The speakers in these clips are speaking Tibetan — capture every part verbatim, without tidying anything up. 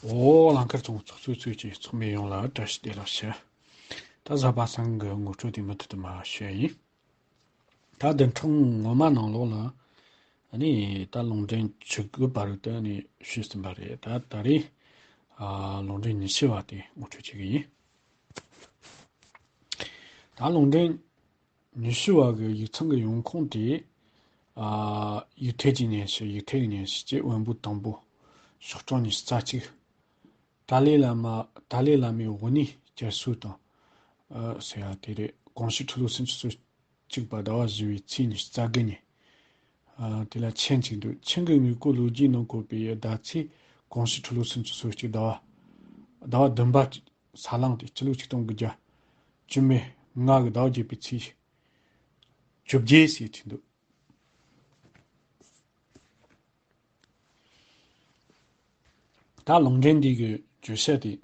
འོ་ལང་ཀར་ཚོང་ཚོགས་གཙོས་ཀྱི་ཚོགས་མི་ཡོངས་ལ་བཀྲ་ཤིས་བདེ་ལེགས་ཞུ། ད་གཟའ་པ་སངས་ཀྱི་ངོ་སྤྲོད་དེ་མུ་མཐུད་དུ་མར་ཞུ་ཡ་ཡིན། ད་བདུན་ཕྲག་སྔོན་མ་ནང་ལོགས་ལ་ཨ་ནི་ད་ལུང་འདྲེན་བཅུ་དགུ་བར་དུ་ཨ་ནི་ཞུས་ཟིན་པ་རེད། ད་ད་རེས་ཨ་ལུང་འདྲེན་ཉི་ཤུ་བ་དེ་ངོ་སྤྲོད་བྱེད་ཀྱི་ཡིན། ད་ལུང་འདྲེན་ཉི་ཤུ་བ་གི་ཡིག་ཚང་གི་ཡོང་ཁུངས་དེ། ཨ། ཡིག་ཐོག་གི་སྙན་ཞུ། ཡིག་ཐོག་གི་སྙན་ཞུ་བཅས་དབོན་པོ་དང་པོ། ཤོག་གྲངས་ཉི་ཤུ་རྩ་གཅིག་ཏཱ་ལའི་བླ་མ། ཏཱ་ལའི་བླ་མའི་དབུ་བརྙེས་བསྐྱར་གསོ་དང་། ཨ། ཟེར་ཡ་དེ་རེད། གོང་ཞུས་ཁྲི་ལོ་སུམ་ཅུ་སོ་གཅིག་པ་ཟླ་བ་བཞི་བའི་ཚེས་ཉི་ཤུ་རྩ་དགུ་ཉིན། ཨ། དེ་ལ་མཆན་གཅིག་འདུག་ཆིང་གི་དངོས་པོ་ལོ་རྒྱུས་ནང་བཀོད་པའི་ཟླ་ཚེས་གོང་ཞུས་ཁྲི་ལོ་སུམ་ཅུ་སོ་གཅིག་ཟླ་བ། ཟླ་བ་བདུན་པ། ས་གླང་དེ་སྤྱི་ལོ་ཆིག་སྟོང་དགུ་བརྒྱ་བཅུ་མེད་ལྔ་གི་ཟླ་བ་བརྒྱད་པའི་ཚེས་བཅོ་བརྒྱད་ཟེར་བྲིས་འདུག་ད་ལུང་འདྲེན་འདི་གི་བརྗོད་བྱ་དེ།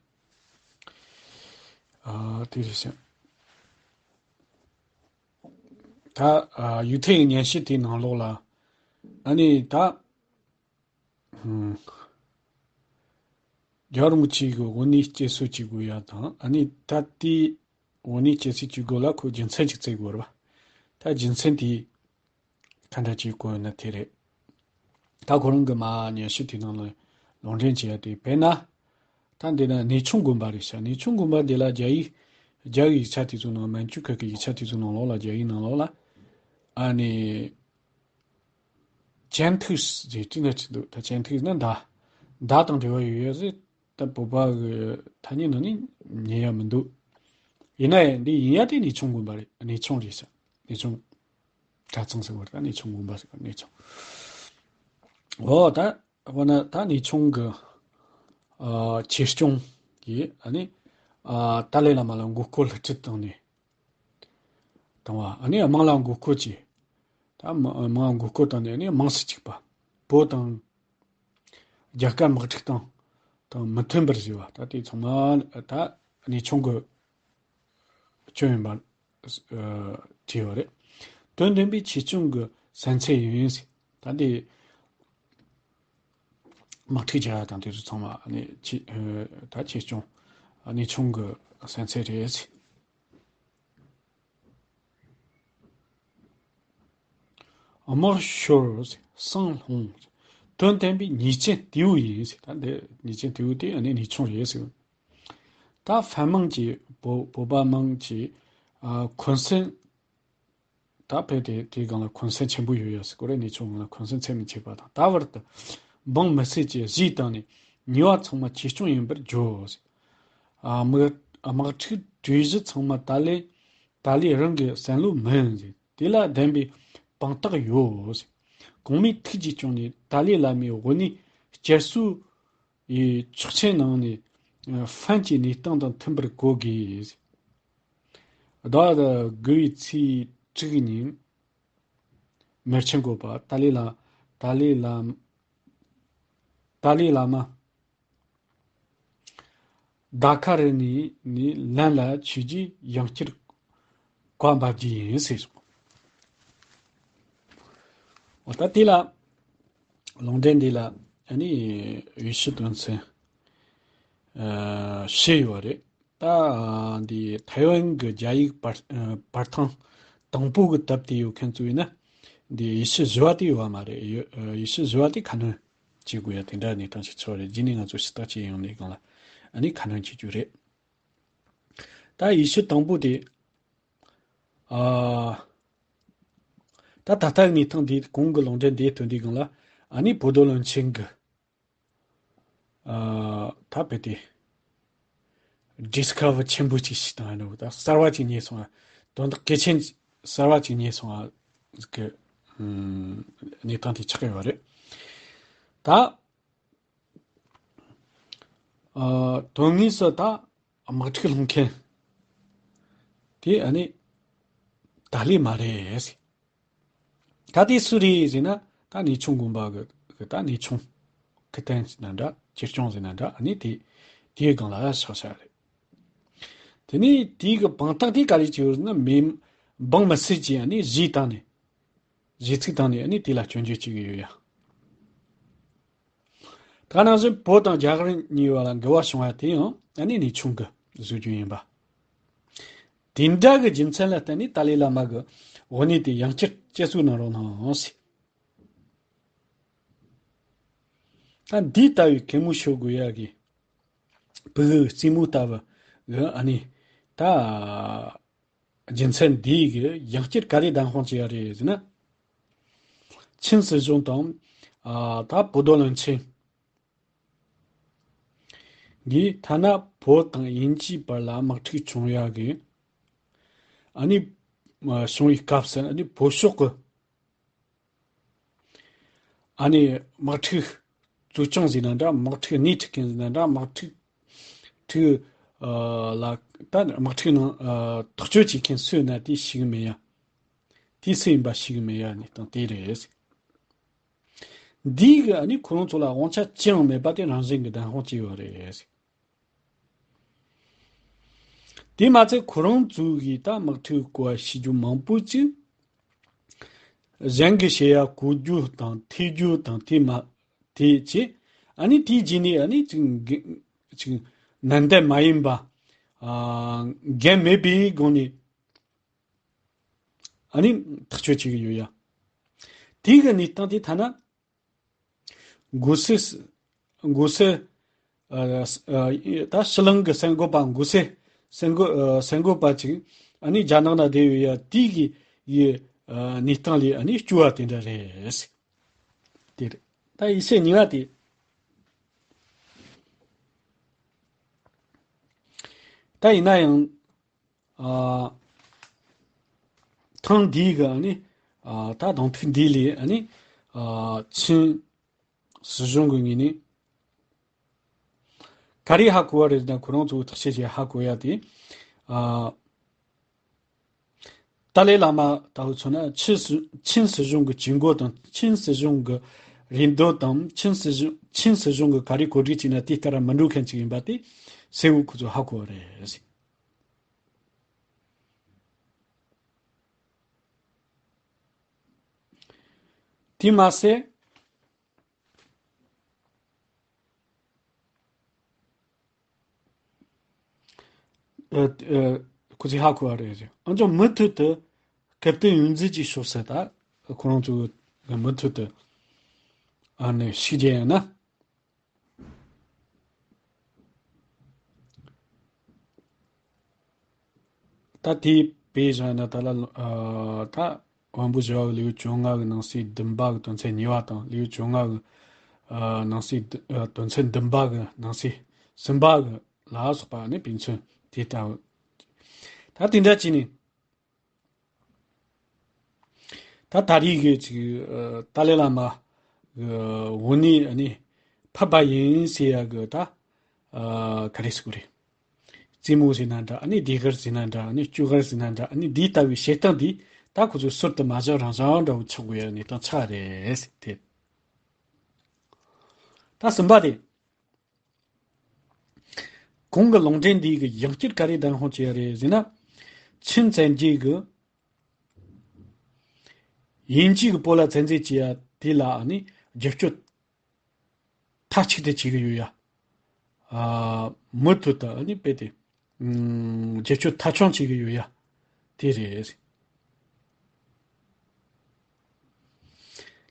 ཨ། དེ་རེད་ཤག་ད། ཨ། ཡིག་ཐོག་གི་སྙན་ཞུ་དེའི་ནང་ལོགས་ལ། ཨ་ནི་ད། ཨུམ། རྒྱལ་བ་རིན་པོ་ཆེ་གི་དབུ་བརྙེས་བསྐྱར་གསོ་བྱེད་དགོས་ཡ་དང་། ཨ་ནི་ད་ལྟའི་དབུ་བརྙེས་བསྐྱར་གསོ་བྱེད་དགོས་ལ་ཁོ་རྒྱུ་མཚན་ཅིག་བཙལ་དགོས་རེད་པ། ད་རྒྱུ་མཚན་དེ་ག་འདྲ་ཅིག་བཀོད་ཡོད་ན་དེ་རེད། ད་ཁོ་རང་གི་མར་སྙན་ཞུ་དེའི་ནང་ལ་ལུང་འདྲེན་བྱས་ཡ་དེ། དཔེར་ན། ད་འདི་ན་གནས་ཆུང་དགོན་པ་རེད་ཤག་གནས་ཆུང་དགོན་པ་འདི་ལ་རྒྱ་ཡིག་རྒྱ་ཡིག་ཡིག་ཆ་དེ་ཚོ་ནང་། མན་ཇུ་ཁུལ་གྱི་ཡིག་ཆ་དེ་ཚོ་ནང་ལོགས་ལ། རྒྱ་ཡིག་ནང་ལོགས་ལ། ཨ་ནི། ཅན་ཐིག་ཟེར་བྲིས་ན་ཅི་འདུག་ད་ཅན་ཐིག་ན་མདའ། མདའ་དང་འབྲེལ་བ་ཡོད་ཡོད་ཟེར། ད་བོད་པ་གི་ཐ་སྙད་ནང་ནས་ཉན་ཡ་མི་འདུག་ཡིན་ན་ཡང་འདི་ཡིན་ཡ་དེ་གནས་ཆུང་དགོན་པ་རེད། གནས་ཆུང་རེད་ཤག་གནས་ཆུང་། གྲྭ་ཚང་ཟེར་བ་རེད། ད་གནས་ཆུང་དགོན་པ་ཟེར་བ། གནས་ཆུང་། འོ་ད། འོ་ན་ད་གནས་ཆུང་གི། ཨ། ཆོས་སྐྱོང་གིས་ཨ་ནི། ཨ། ཏཱ་ལའི་བླ་མ་ལ་མགོ་སྐོར་སླུ་ཁྲིད་བཏང་ནས། བཏང་བ། ཨ་ནི་དམངས་ལ་མགོ་སྐོར་བྱས། ད་མ་དམངས་མགོ་སྐོར་བཏང་ནས། ཨ་ནི་དམངས་སུ་གཅིག་པ། བོད་དང་རྒྱ་དཀར་དམག་འཁྲུག་བཏང་དང་མི་མཐུན་པར་བཟོས་པ། ད་དེ་ཚང་མ་ད་གནས་ཆུང་གི་སྐྱོན་ཡིན་པ། ཨ། བྲིས་ཡོད་རེད། དོན་ལྡན་པའི་ཆོས་སྐྱོང་གི་ས་མཚམས་ཡིན་ཟེར། ད་འདི་དམག་འཁྲུག་བྱ་བ་དང་དེ་ཚོ་ཚང་མ་ཨ་ནི་ཆོས། ཨ། ད་ཆོས་སྐྱོང་། ཨ། གནས་ཆུང་གི་ས་མཚམས་རེད་ཟེར། དམག་ཤོར་ཟེར། སང་ལྷུང་ཟེར། དོན་ལྡན་པའི་ཉེས་ཅན་དེའུ་ཡིན་ཟེར། ད་འདི་ཉེས་ཅན་དེའུ་དེ་ཨ་ནི་གནས་ཆུང་རེད་ཟེར། ད་ཧྥན་དམག་གིས་བོད་བོད་པ་དམག་གིས། ཨ། གུང་སེང་། ད་བོད་དེ་དེའི་སྒང་ལ་གུང་སེང་ཆེན་པོ་ཡོད་ཡ་ཟེར་གོ་རེད། གནས་ཆུང་སྒང་ལ་གུང་སེང་ཚད་མེད་ཆེ་བ་དང་། ད་བར་དུ་འབངས་མི་སེར་གྱིས་གཞས་བཏང་ནས་ཉེས་པ་ཚང་མ་ཆོས་སྐྱོང་ཡིན་པར་བརྗོད་ཟེར། ཨ། དམག་དམག་འཁྲུག་གྲོས་གཞི་ཚང་མ་ཏཱ་ལའི་ཏཱ་ལའི་རང་གི་བསམ་བློ་མིན་ཟེར། དེ་ལ་ལྡན་པའི་དཔང་རྟགས་ཡོད་ཟེར། གོང་མའི་ཐུགས་རྗེ་སྐྱོང་ནས་ཏཱ་ལའི་བླ་མའི་དབུ་བརྙེས་བསྐྱར་གསོ་ཡི་ཆོག་མཆན་གནང་ནས། ཨ། ཧྥན་གྱི་གནས་སྟངས་དང་མཐུན་པར་གོ་དགོས། ཟླ་བ་དགུ་བའི་ཚེས་དྲུག་ཉིན་མེར་ཆེན་བཀོད་པ། ཏཱ་ལའི་བླ། ཏཱ་ལའི་བླ། ཏཱ་ལའི་བླ་མ་ཟླ་དཀར་རི་ནས་ནས་ལམ་ལ་ཆས་རྗེས་ཡང་བསྐྱར་བཀའ་འབབ་རྒྱུ་ཡིན་ཟེར་སོང་། འོ་ད་དེ་ལ། ལུང་འདྲེན་འདི་ལ་ཨ་ནི་ཡེ་ཤུ་དོན་ཚན། ཨ། བཞི་ཡོད་རེད། ད་འདི་ཐའེ་ཝན་གྱི་རྒྱ་ཡིག་པར། ཨ། པར་ཐེངས་དང་པོ་གི་དེབ་དེ་ཡོད་མཁན་ཚོ་ཡིན་ན། འདི་ཡེ་ཤུ་བཞི་བ་དེ་ཡོད་པ་མ་རེད། ཡོད། ཨ། ཡེ་ཤུ་བཞི་བ་དེ་ཁ་སྣོན་བྱེད་དགོས་ཡ་དེ་འདྲ་གནས་སྟངས་ཤིག་ཆགས་རེད། རྗེས་ནས་ང་ཚོ་ཞུ་དག་ཅིག་ཡོང་ནས་སྒང་ལ་ཨ་ནི་ཁ་སྣོན་བྱེད་རྒྱུ་རེད། ད་ཡེ་ཤུ་དང་པོ་དེ། ཨ། ད་ད་ལྟ་གནས་སྟངས་འདི། གོང་གི་ལུང་འདྲེན་འདིའི་དོན་དེའི་སྒང་ལ་ཨ་ནི་བོད་རྡོར་བློན་ཆེན་གྱི། ཨ། ད་བོད་དེ་ཌིས་ཁ་བར་ཆེན་པོ་ཅིག་ཞིག་བཏང་ཡ་འདྲ་བོ། ད་གསར་བ་ཅིག་རྙེད་སོང་ང་། དོན་དག་གལ་ཆེན་གསར་བ་ཅིག་རྙེད་སོང་ང་གི། ཨུམ། གནས་སྟངས་དེ་ཆགས་ཡོད་རེད། ད། ཨ། དོན་དངོས་སུ་ད་དམག་འཁྲུག་སློང་མཁན་དེ་ཨ་ནི་ཏཱ་ལའི་མ་རེད་ཟེར། ད་དེ་སུ་རེད་ཟེར་ན། ད་གནས་ཆུང་དགོན་པ་གི་གི། ད་གནས་ཆུང་ཁུ་ཏན་ཟེར་ན་འདྲ། ཆོས་སྐྱོང་ཟེར་ན་འདྲ། ཨ་ནི་དེ་དེའི་སྒང་ལ་ཆགས་བཞག་རེད། དེ་ནས་དེའི་གི་དཔང་རྟགས་དེ་ག་རེ་བྱས་ཡོད་ཟེར་ན། མི་འབངས་མི་སེར་གྱིས་ཨ་ནི་གཞས་བཏང་ནས། གཞས་ཚིག་བཏང་ནས་ཨ་ནི་དེ་ལ་སྐྱོན་བརྗོད་བྱེད་ཀྱི་ཡོད་ཡ། ད་ནང་བཞིན་བོད་དང་རྒྱ་གར་གཉིས་བར་ལ་འགལ་བ་བྱུང་བ་དེ་ཡང་ཨ་ནི་གནས་ཆུང་གི་བཟོ་རྒྱུ་ཡིན་པ། དེ་འདྲ་གི་རྒྱུ་མཚན་ལ་བརྟེན་ནས་ཏཱ་ལའི་བླ་མ་གི་དབུ་གནས་དེ་ཡང་བསྐྱར་བསྐྱར་གསོ་གནང་རོགས་གནང་ཟེར། ད་འདི་ལྟ་བུའི་གད་མོ་ཤོར་དགོས་ཡ་གི་ཕྲུ་གུ་རྩེད་མོ་ལྟ་བུ་གི་ཨ་ནི་ད་རྒྱུ་མཚན་འདི་གི་ཡང་བསྐྱར་ག་རེ་བདམས་དཔང་བྱས་ཡ་རེད་ཟེར་ན། ཆིན་སྲིད་གཞུང་དང་ཨ་ད་བོད་དོན་བློན་ཆེན་གིས་ཐ་ན་བོད་དང་དབྱིན་ཇིའི་བར་ལ་དམག་འཁྲུག་བྱུང་ཡ་གི་ཨ་ནི་བྱུང་བའི་སྐབས་སུ་ཨ་ནི་བོད་ཕྱོགས་ཀྱི་ཨ་ནི་དམག་འཁྲུག་གཙོ་སྐྱོང་ཟེར་ན་འདྲ། དམག་འཁྲུག་སྣེ་ཁྲིད་མཁན་ཟེར་ན་འདྲ། དམག་འཁྲུག་འཁྲུག་ཨ་ལ་ད་དམག་འཁྲུག་ནང་ཨ་ཐག་གཅོད་བྱེད་མཁན་སུ་ཡིན་ན་དེ་ཤེས་གི་མེད་ཡ། དེ་སུ་ཡིན་པ་ཤེས་གི་མེད་ཡ་གནས་སྟངས་དེ་རེད། འདིའི་གི་ཨ་ནི་ཁོ་རང་ཚོ་ལ་དབང་ཆ་ཅི་ཡང་མེད་པ་དེ་རང་བཞིན་གི་བདམས་དཔང་བྱས་ཡོད་རེད། དེ་མ་ཚད་ཁོ་རང་ཚོའི་གི་ད་དམག་འཁྲུག་སྐོར་ཤེས་རྒྱུ་མང་པོ་ཅིག་གཞན་གྱི་བཤད་ཡ་གོ་རྒྱུ་དང་ཐོས་རྒྱུ་དང་དེ་མ་དེ་བྱས། ཨ་ནི་དེའི་རྗེས་ནས་ཨ་ནི་ཅིག་ཅིག་ནན་ཏན་མ་ཡིན་པ་ཨ་འགན་མེད་པའི་སྒོ་ནས་ཨ་ནི་ཐག་གཅོད་བྱེད་ཀྱི་ཡོད་ཡ། དེའི་གི་གནས་སྟངས་དེ་ཐ་ན་འགོ་སེ་འགོ་སེ་ཨ་ཨ་ད་ཕྱི་གླིང་གི་གསར་འགོད་པ་འགོ་སེ་གསར་འགོད་ཨ་གསར་འགོད་པ་ཅིག་ཨ་ནི་རྒྱ་ནག་ན་བསྡད་ཡོད་ཡ། དེའི་གི་ཡི་ཨ་གནས་སྟངས་ལས་ཨ་ནི་སྐྱོ་བ་དེ་འདྲ་རེད། དེ་རེད། ད་ཡིན་ཚད་ཉེས་པ་དེ། ད་ཡིན་ན་ཡང་ཨ་ཐེངས་འདིའི་གི་ཨ་ནི་ཨ་ད་གདོང་ཐུག་འདི་ལས་ཨ་ནི་ཨ་ཆིན་སྲིད་གཞུང་གི་ངོས་ནས་ག་རེ་ཧ་གོ་བ་རེད་ན། ཁོ་རང་ཚོ་བརྟག་དཔྱད་བྱས་ཧ་གོ་ཡ་དེ་ཨ་ཏཱ་ལའི་བླ་མ་ལྟ་བུ་མཚོན་ན་ཆིན་སྲིད་ཆིན་སྲིད་གཞུང་གི་བྱེད་སྒོ་དང་ཆིན་སྲིད་གཞུང་གི་རེ་འདོད་དང་ཆིན་སྲིད་གཞུང་ཆིན་སྲིད་གཞུང་གི་ག་རེ་གོ་སྒྲིག་བྱས་ན་དེ་ལྟར་མི་འགྲོ་མཁན་ཅིག་ཡིན་པ་དེ་གསལ་བོ་ཁོ་ཚོས་ཧ་གོ་བ་རེད། དེ་མ་ཟད། ཨ་ཨ་ཁོ་ཚོས་ཧ་གོ་བ་རེད། ཨ་ཅོ་མུ་མཐུད་དུ་སྐུ་དུས་ཡོངས་འཛིན་གྱི་ཕྱོགས་སུ་ད་ཁོ་རང་ཚོ་མུ་མཐུད་དུ་ཨ་ནི་ཤུགས་རྒྱག་ཡོད་ན། ད་དེའི་དཔེ་བཞག་ན་ད་ལ་ཨ་ད་དབང་པོ་བཞི་པ་གི་ལེའུ་བཅོ་ལྔ་གི་ནང་གསེས་བདུན་པ་གི་དོན་ཚན་གཉིས་པ་དང་ལེའུ་བཅོ་ལྔ་གི་ཨ་ནང་གསེས་བདུ་ཨ་དོན་ཚན་བདུན་པ་གི་ནང་གསེས་གསུམ་པ་གི་ལ་སོགས་པ་ནི་དཔེ་མཚོན་དེ་ལྟ་བུ། ད་དེ་འདྲ་བྱས་ནས། ད་ད་རེས་ཀྱི་ཅིག་ཨ་ཏཱ་ལའི་བླ་མ་གི་དབུ་གནས་ཨ་ནི་ཕབ་པ་ཡིན་ཟེར་ཡ་གི་ད་ཨ་ག་རེ་ཟེར་དགོས་རེད། རྩེད་མོ་ཟེར་ན་འདྲ། ཨ་ནི་ཟློས་གར་ཟེར་ན་འདྲ། ཨ་ནི་སྐྱོ་གར་ཟེར་ན་འདྲ། ཨ་ནི་འདི་ལྟ་བུའི་བྱེད་སྟངས་འདི་ད་ཁོ་ཚོས་ཟུར་དུ་མ་བཞག་རང་བཞིན་འདྲ་བོ་ཆགས་དགོས་ཡ་གནས་སྟངས་ཆགས་རེད་ཟེར་དེ། ད་གསུམ་པ་དེ། གོང་གི་ལུང་འདྲེན་འདི་གི་ཡང་བསྐྱར་ག་རེ་བདམས་དཔང་བྱས་ཡ་རེད་ཟེར་ན། ཆིན་བཙན་རྒྱལ་གི་དབྱིན་ཇི་གི་བོད་ལ་བཙན་འཛུལ་བྱས་ཡ་དེ་ལ་ཨ་ནི་རྒྱབ་སྐྱོར་མཐའ་གཅིག་ཏུ་བྱེད་ཀྱི་ཡོད་ཡ། ཨ་མུ་མཐུད་དུ་ཨ་ནི་རྦད་དེ་ཨུམ་རྒྱབ་སྐྱོར་མཐའ་འཁྱོངས་བྱེད་ཀྱི་ཡོད་ཡ། དེ་རེད།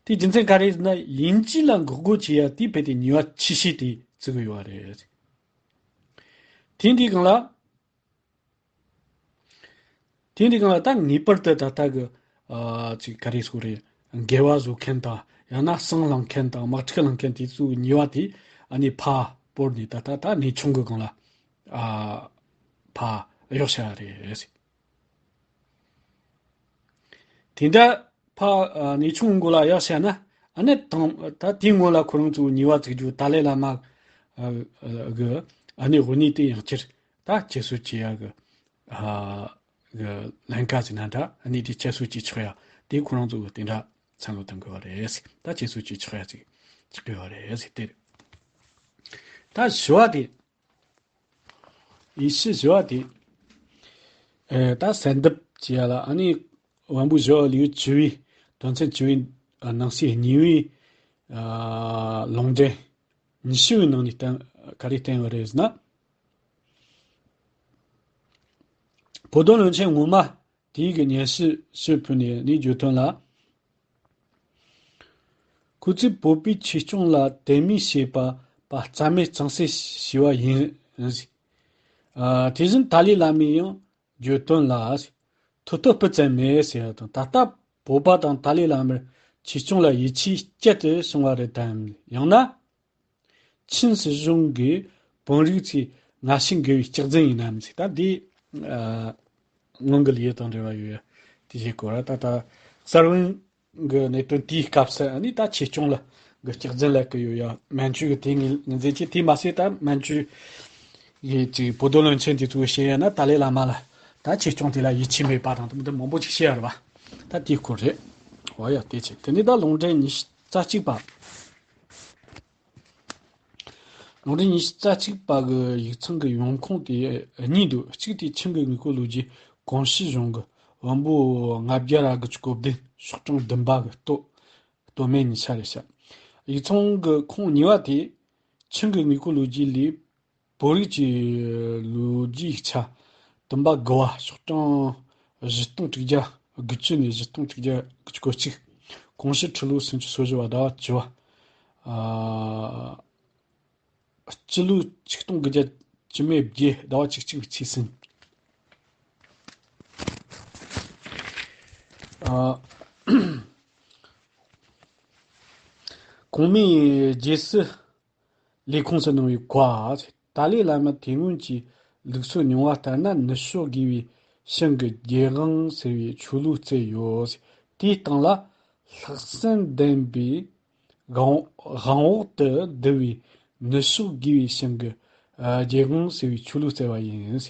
དེ་རྒྱུ་མཚན་ག་རེ་ཟེར་ན་དབྱིན་ཇི་ལ་འགོག་རྒོལ་བྱེད་ཡ་དེ་རྦད་དེ་ནུས་པ་ཆེ་ཤོས་དེ་བརྩི་གི་ཡོད་རེད། དེ་འདི་སྒང་ལ། དེ་འདི་སྒང་ལ་ད་ངེས་པར་དུ་ད་ལྟ་གི་ཨ་ཅིག་ག་རེ་ཟེར་དགོས་རེད། འགལ་བ་བཟོ་མཁན་དང་ཡང་ན་སྲང་ལངས་མཁན་དང་དམག་འཁྲུག་ལངས་མཁན་དེ་ཚོའི་ཉེས་པ་དེ་ཨ་ནི་ཕར་བོར་ནས་ད་ལྟ་ད་གནས་ཆུང་གི་སྒང་ལ་ཨ་ཕར་གཡོགས་བཞག་རེད། དེ་འདྲ་ཕར་ཨ་གནས་ཆུང་མགོ་ལ་གཡོགས་བཞག་ན་ཨ་ནི་དང་ད་དེའི་སྔོན་ལ་ཁོ་རང་ཚོའི་ཉེས་པ་བཙུགས་རྒྱུ་ཏཱ་ལའི་བླ་མ་ཨ་ཨ་གི་ཨ་ནི་དབུ་གནས་དེ་ཡང་བསྐྱར་ད་བསྐྱར་གསོ་བྱེད་ཡ་གི་ཨ་གི་ལན་ཁ་ཟེར་ན་འདྲ། ཨ་ནི་དེ་བསྐྱར་གསོ་བྱེད་ཆོག་ཡ་དེ་ཁོ་རང་ཚོ་གི་དེ་འདྲ་བསམ་བློ་གཏོང་དགོས་པ་རེད། ད་བསྐྱར་གསོ་བྱེད་ཆོག་ཡ་ཅིག་ཆགས་དགོས་པ་རེད་ཟེར་དེ་རེད། ད་བཞི་བ་དེ། ཡིག་ཆ་བཞི་བ་དེ། ཨེ་ད་གསལ་འདེབས་བྱེད་ཡ་ལ་ཨ་ནི་དབང་པོ་བཞི་པ་ལེའུ་བཅུ་བའི་དོན་ཚན་བཅུ་བའི་ནང་གསེས་གཉིས་པའི་ཨ་ལུང་འདྲེན་ ཉི་ཤུ་བའི་ནང་ནས་བསྟན་ག་རེ་བསྟན་ཡོད་རེད་ཟེར་ན། བོད་དོན་བློན་ཆེན་ངོ་མ་དེའི་གི་སྙན་ཞུ་ཞུ་ཕུལ་ནས་ནི་བརྗོད་དོན་ལ། ཁོ་ཚོས་བོད་པའི་ཆོས་སྐྱོང་ལ་དད་མོས་བྱེད་པ་པ་རྩ་མེད་གཙང་སེལ་བྱས་པ་ཡིན། ཨ། དེ་བཞིན་ཏཱ་ལའི་བླ་མས་ཡང་བརྗོད་དོན་ལ། ཐུབ་ཐོབ་སྤུ་ཙམ་མེད་ཟེར་བ་དང་། ད་ལྟ་བོད་པ་དང་ཏཱ་ལའི་བླ་མར་ཆོས་སྐྱོང་ལ་ཡིད་ཆེས་བསྐྱེད་དུ་སོང་བ་རེད་དམ། ཡང་ན། ཆིན་སྲིད་གཞུང་གིས་བོད་རིགས་ཚོའི་ང་ཤི་འགལ་བའི་སྐྱག་རྫུན་ཡིན་ནམ་ཟེར། ད་འདི། ཨ། སྔོན་གྱི་ལས་དང་འབྲེལ་བ་ཡོད་ཡ། དེ་བཞིན་སྐོར་ད་ལྟ་གསར་བུན་གྱི་གནད་དོན་དེའི་སྐབས་སུ་ཨ་ནི་ད་ཆོས་སྐྱོང་ལ་གི་སྐྱག་རྫུན་ལབ་ཀྱི་ཡོད་ཡ། མན་ཇུ་གི་དེ་ངོས་ངོས་འཛིན་བྱས། དེ་མ་ཟད་ད་མན་ཇུ་གི་ཅིག་བོད་དོན་བློན་ཆེན་དེ་ཚོས་བཤད་ཡ་ན་ཏཱ་ལའི་བླ་མ་ལ་ད་ཆོས་སྐྱོང་དེ་ལ་ཡིད་ཆེས་མེད་པ་དང་དེ་མང་པོ་ཅིག་བཤད་ཡ་རེད་བ། ད་དེའི་སྐོར་རེད། འོ་ཡ། དེ་བྱས་དེ་ནས་ད་ལུང་འདྲེན་ཉི་ཤུ་རྩ་གཅིག་པ། ལུང་འདྲེན་ཉི་ཤུ་རྩ་གཅིག་པ་གི་ཡིག་ཚང་གི་ཡོང་ཁུངས་དེ་གཉིས་འདུག་གཅིག་དེ་ཆིང་གི་དངོས་པོ་ལོ་རྒྱུས་གོང་ཞུས་གཞུང་གི་དབོན་པོ་ལྔ་བརྒྱ་ར་དགུ་བཅུ་གོ་བདུན་ཤོག་གྲངས་བདུན་པ་གི་སྟོད་སྟོད་སྨད་གཉིས་ཆ་རེད་ཤག་ཡིག་ཚང་གི་ཁུངས་གཉིས་པ་དེ་ཆིང་གི་དངོས་པོ་ལོ་རྒྱུས་ལས་བོད་རིགས་ཀྱི་ལོ་རྒྱུས་ཡིག་ཆ་བདུན་པ་དགུ་བ་ཤོག་གྲངས་བཞི་སྟོང་དྲུག་བརྒྱ་དགུ་བཅུ་ནས་བཞི་སྟོང་དྲུག་བརྒྱ་དགུ་བཅུ་གོ་གཅིག་གོང་ཞུས་ཁྲི་ལོ་སུམ་ཅུ་སོ་བཞི་བ་ཟླ་བ་བཅུ་བ། ཨ། སྤྱི་ལོ་ཆིག་སྟོང་དགུ་བརྒྱ་བཅུ་མེད་བརྒྱད་ཟླ་བ་བཅུ་གཅིག་པའི་ཚེས་ཟིན། ཨ། གོང་མའི་རྗེས་སུ་ལས་ཁུངས་སུ་གནང་བའི་བཀའ། ཏཱ་ལའི་བླ་མ་དེ་སྔོན་གྱི་ལུགས་སྲོལ་མྱོང་བ་ལྟར་ན་ནུབ་ཕྱོགས་དགེ་བའི་བྱིན་གྱི་རྒྱལ་དབང་ཟེར་བའི་ཆོས་ལུགས་བསྩལ་ཡོད། དེའི་སྟེང་ལ་ལྷག་བསམ་ལྡན་པའི་དབང་དབང་འོག་ཏུ་བསྡུ་བའི་ནུབ་ཕྱོགས་དགེ་བའི་བྱིན་གྱི་རྒྱལ་དབང་ཟེར་བའི་ཆོས་ལུགས་བསྩལ་བ་ཡིན།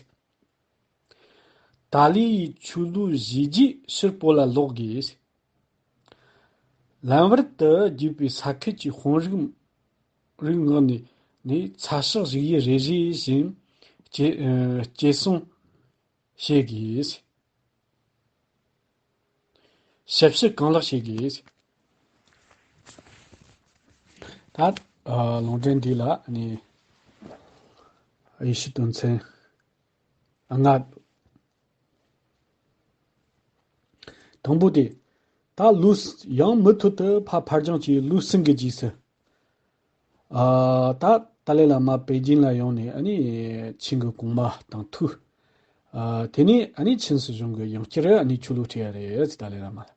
ཏཱ་ལའི་ཡི་ཆོས་ལུགས་བཞེས་རྗེས་ཕྱིར་བོད་ལ་ལོག་དགོས། ལམ་བར་དུ་བརྒྱུད་པའི་ས་ཁུལ་གྱི་དཔོན་རིགས་རིགས་ངག་ནས་ནས་ཚ་ཞག་བཞུགས་ཡུལ་རེ་རེ་བཞིན་སྐྱེ་ཨ་སྐྱེད་སྲིང་བྱེད་དགོས། ཞབས་ཞུ་གང་ལེགས་བྱེད་དགོས། ད་ཨ་ལུང་འདྲེན་འདི་ལ་ནི་ཡེ་ཤུ་དོན་ཚན་ལྔ། དང་པོ་དེ། ད་ལོ་ཡང་མུ་མཐུད་དུ་ཕར་ཕར་འགྱངས་ཀྱིས་ལོ་གསུམ་གྱི་རྗེས་སུ། ཨ། ད་ཏཱ་ལའི་བླ་མ་པེ་ཅིན་ལ་ཡོང་ནས་ཨ་ནི་ཆིང་གི་གོང་མ་དང་ཐུག་ཨ། དེ་ནས་ཨ་ནི་ཆིན་སྲིད་གཞུང་གི་ཡང་བསྐྱར་ཨ་ནི་ཆོས་ལུགས་ཁྲིད་ཡ་རེད་ཟེར། ཏཱ་ལའི་བླ་མ་ལ།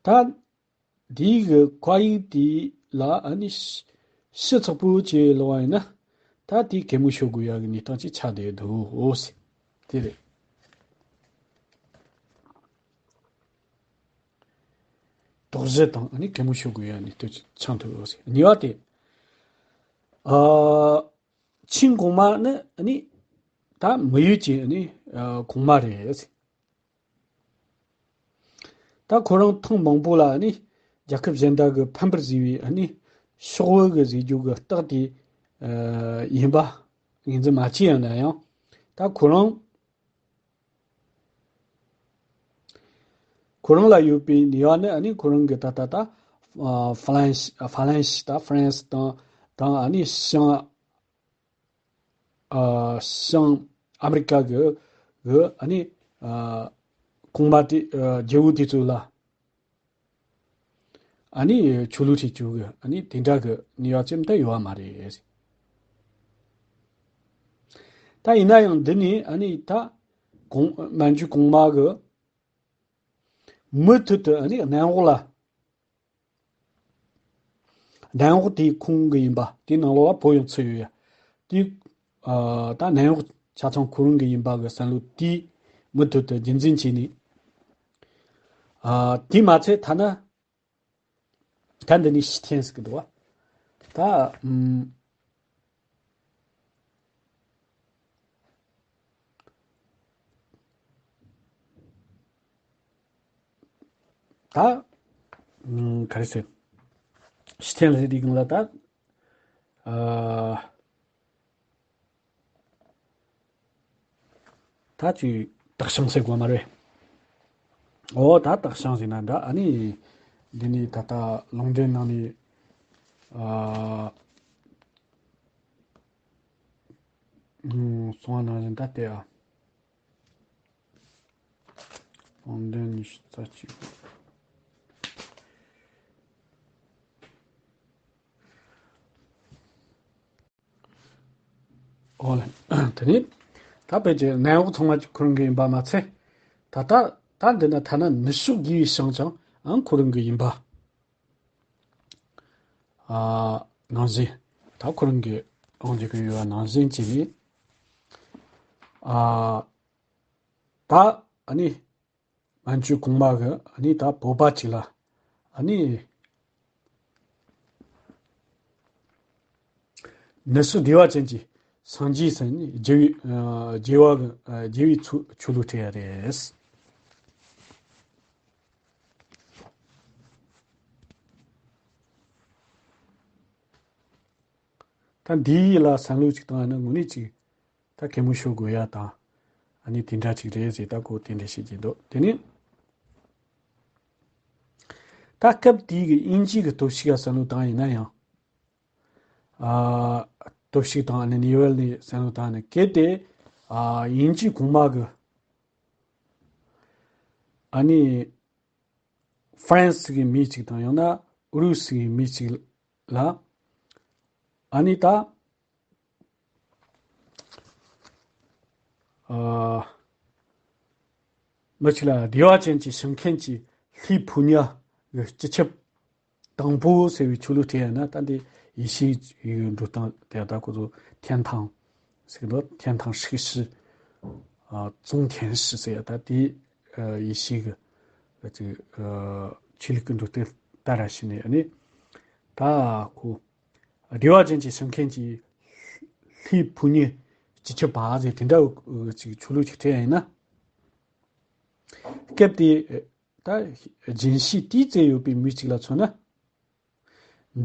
ད་འདིའི་གི་བཀའ་ཡིག་དེ་ལ་ཨ་ནི་ཕྱི་ཕྱི་ཚགས་པོ་ཅིག་ལོག་པ་ཡིན་ན། ད་དེ་གད་མོ་ཤོར་དགོས་ཡ་གི་གནས་སྟངས་ཅིག་ཆགས་བསྡད་འདུག་ཟེར། དེ་རེད། དོགས་གཞི་དང་ཨ་ནི་གད་མོ་ཤོར་དགོས་ཡ་གནས་སྟངས་ཆགས་འདུག་ཟེར། གཉིས་པ་དེ། ཨ། ཆིང་གོང་མ་ནི་ཨ་ནི་ད་མི་ཡུལ་གྱི་ཨ་ནི་ཨ་གོང་མ་རེད། ད་ཁོ་རང་ཐེངས་མང་པོ་ལ་ཨ་ནི་རྒྱལ་ཁབ་གཞན་དག་གི་ཕམ་པར་བཟོས་པའི་ཨ་ནི་ཤོག་བུ་གི་བཟོས་རྒྱུ་གི་རྟགས་དེ་ཨ་ཡིན་པ་ངོས་འཛིན་མ་བྱས་ཡང་ན་ཡང་། ད་ཁོ་རང་ཁོ་རང་ལ་ཡོད་པའི་ནུས་པ་ནི་ཨ་ནི་ཁོ་རང་གི་ད་ད་ད་ཨ་ཧྥ་ལན་ཧྥ་ཧྥ་ལན་ཞི་ད་ཧྥ་རན་སི་དང་དང་ཨ་ནི་ཤང་ཨ་ཤང་ཨ་མི་རི་ཀ་གི་གི་ཨ་ནི་ཨ་གོང་མ་དེ་ཨ་རྒྱལ་པོ་དེ་ཚོ་ལ་ཨ་ནི་ཆོས་ལུགས་ཁྲིད་རྒྱུ་གི་ཨ་ནི་དེ་འདྲ་གི་ནུས་པ་ཅི་འདྲ་ཡོད་པ་མ་རེད། ད་ཡིན་ན་ཡང་འདི་ནི་ཨ་ནི་ད་གོང་མན་ཇུ་གོང་མ་གི་མུ་མཐུད་དུ་ཨ་ནི་གནམ་འོག་ལ། གནམ་འོག་དེའི་ཁོང་གི་ཡིན་པ། དེའི་ནང་ལོགས་ལ་བོད་ཡང་ཚུད་ཡོད་ཡ། དེ། ཨ། ད་གནམ་འོག་ཆ་ཚང་ཁོ་རང་གི་ཡིན་པ་གི་བསམ་བློ་དེ་མུ་མཐུད་དུ་རྒྱུན་འཛིན་བྱས་ནས། ཨ། དེ་མ་ཚད་ཐ་ན། ད་འདི་ནས་ཕྱི་འཐེན་ཟེར་གི་འདུག་བ། ད། ཨུམ། ད། ཨུམ། ག་རེ་ཟེར། ཕྱི་འཐེན་ལ་ཟེར་དུས་སྒང་ལ་ད། ཨ། ད་ཅིག་དག་ཞིང་ཟེར་དགོས་མ་རེད། འོ་ད་དག་ཞིང་ཟེར་ན་འདྲ། ཨ་ནི་འདི་ནི་ད་ལྟ་ལུང་འདྲེན་ནང་ནས། ཨ། ཨང་། སོང་བ་ནང་བཞིན་ད་ལྟའི་ཨ། སྟོང་བདུན་ཉི་ཤུ་རྩ་གཅིག་ཨོ་ལེ། དེ་ནི་ད་དཔེ་ཆའི་ནང་འོག་ཚང་མ་ཁོ་རང་གི་ཡིན་པ་མ་ཚད། ད་ལྟ་ད་འདི་ན་ཐ་ན་ནུབ་ཕྱོགས་དགེ་བའི་བཤེས་ཀྱང་ཨང་ཁོ་རང་གི་ཡིན་པ། ཨ། ནང་བཞིན། ད་ཁོ་རང་གི་དབང་བྱེད་ཀྱི་ཡོད་པ་ནང་བཞིན་བྱས་ནས། ཨ། ད་ཨ་ནི་མན་ཇུ་གོང་མ་གི་ཨ་ནི་ད་བོད་པ་ཅིག་ལ་ཨ་ནི་ནུབ་ཕྱོགས་བདེ་བ་ཅན་གྱི་སངས་རྒྱས་ཟེར་ནས་རྒྱལ་བའི་ཨ་རྒྱལ་བ་གི་ཨ་རྒྱལ་བའི་ཆོས་ཆོས་ལུགས་སྤྲད་ཡ་རེད། ད་འདིའི་ལ་བསམ་བློ་ཅིག་བཏང་ཡ་ན་དངོས་གནས་ཅིག་ད་གད་མོ་ཤོར་དགོས་ཡ་དང་། ཨ་ནི་དེ་འདྲ་ཅིག་རེད་ཟེར་ད་ཁོ་དེ་འདྲ་བཤད་ཀྱི་འདུག་དེ་ནི་ད་སྐབས་དེའི་གི་དབྱིན་ཇིའི་གི་སྟོབས་ཤུགས་ལ་བསམ་བློ་བཏང་ཡིན་ན་ཡང་། ཨ། སྟོབས་ཤུགས་དང་ཨ་ནི་ནེ་ཝལ་ནི་བསམ་བློ་བཏང་ནས་གལ་ཏེ། ཨ། དབྱིན་ཇིའི་གོང་མ་གི་ཨ་ནི་ཧྥ་རན་སི་གི་མི་གཅིག་དང་ཡང་ན་ཨུ་རུ་སུ་གི་མི་གཅིག་ལ་ཨ་ནི་ད་ཨ་མི་གཅིག་ལ་བདེ་བ་ཅན་གྱི་བྱིན་མཁན་གྱི་ལྷའི་ཕོ་ཉ་གི་སྤྱི་ཁྱབ་དང་པོ་ཟེར་བའི་ཆོས་ལུགས་སྤྲད་ཡ་ན་ད་འདི་ཡེ་ཤུའི་འགྲོ་སྟངས་དེ་ད་ཁོ་ཚོ་ཐེན་ཐང་ཟེར་གི་འདུག་ཐེན་ཐང་ཧྲིག་ཤི། ཨ། ཙུང་ཐེན་ཧྲི་ཟེར་ཡ་ད་དེ་ཨ་ཡེ་ཤུའི་གི་ཅིག་ཨ་ཆོས་ལུགས་ཀྱི་འགྲོ་སྟངས་ལྟར་ར་བྱས་ནས་ཨ་ནི་ད་ཁོ་བདེ་བ་ཅན་གྱི་བྱིན་མཁན་གྱི་ལྷའི་ཕོ་ཉའི་སྤྱི་ཁྱབ་པ་ཟེར་དེ་འདྲ་ཅིག་ཆོས་ལུགས་ཅིག་སྤྲད་ཡ་ཡིན་ན། སྐབས་དེ་ད་རྒྱུན་ཤེས་དེའི་རྩལ་ཡོད་པའི་མི་གཅིག་ལ་མཚོན་ན།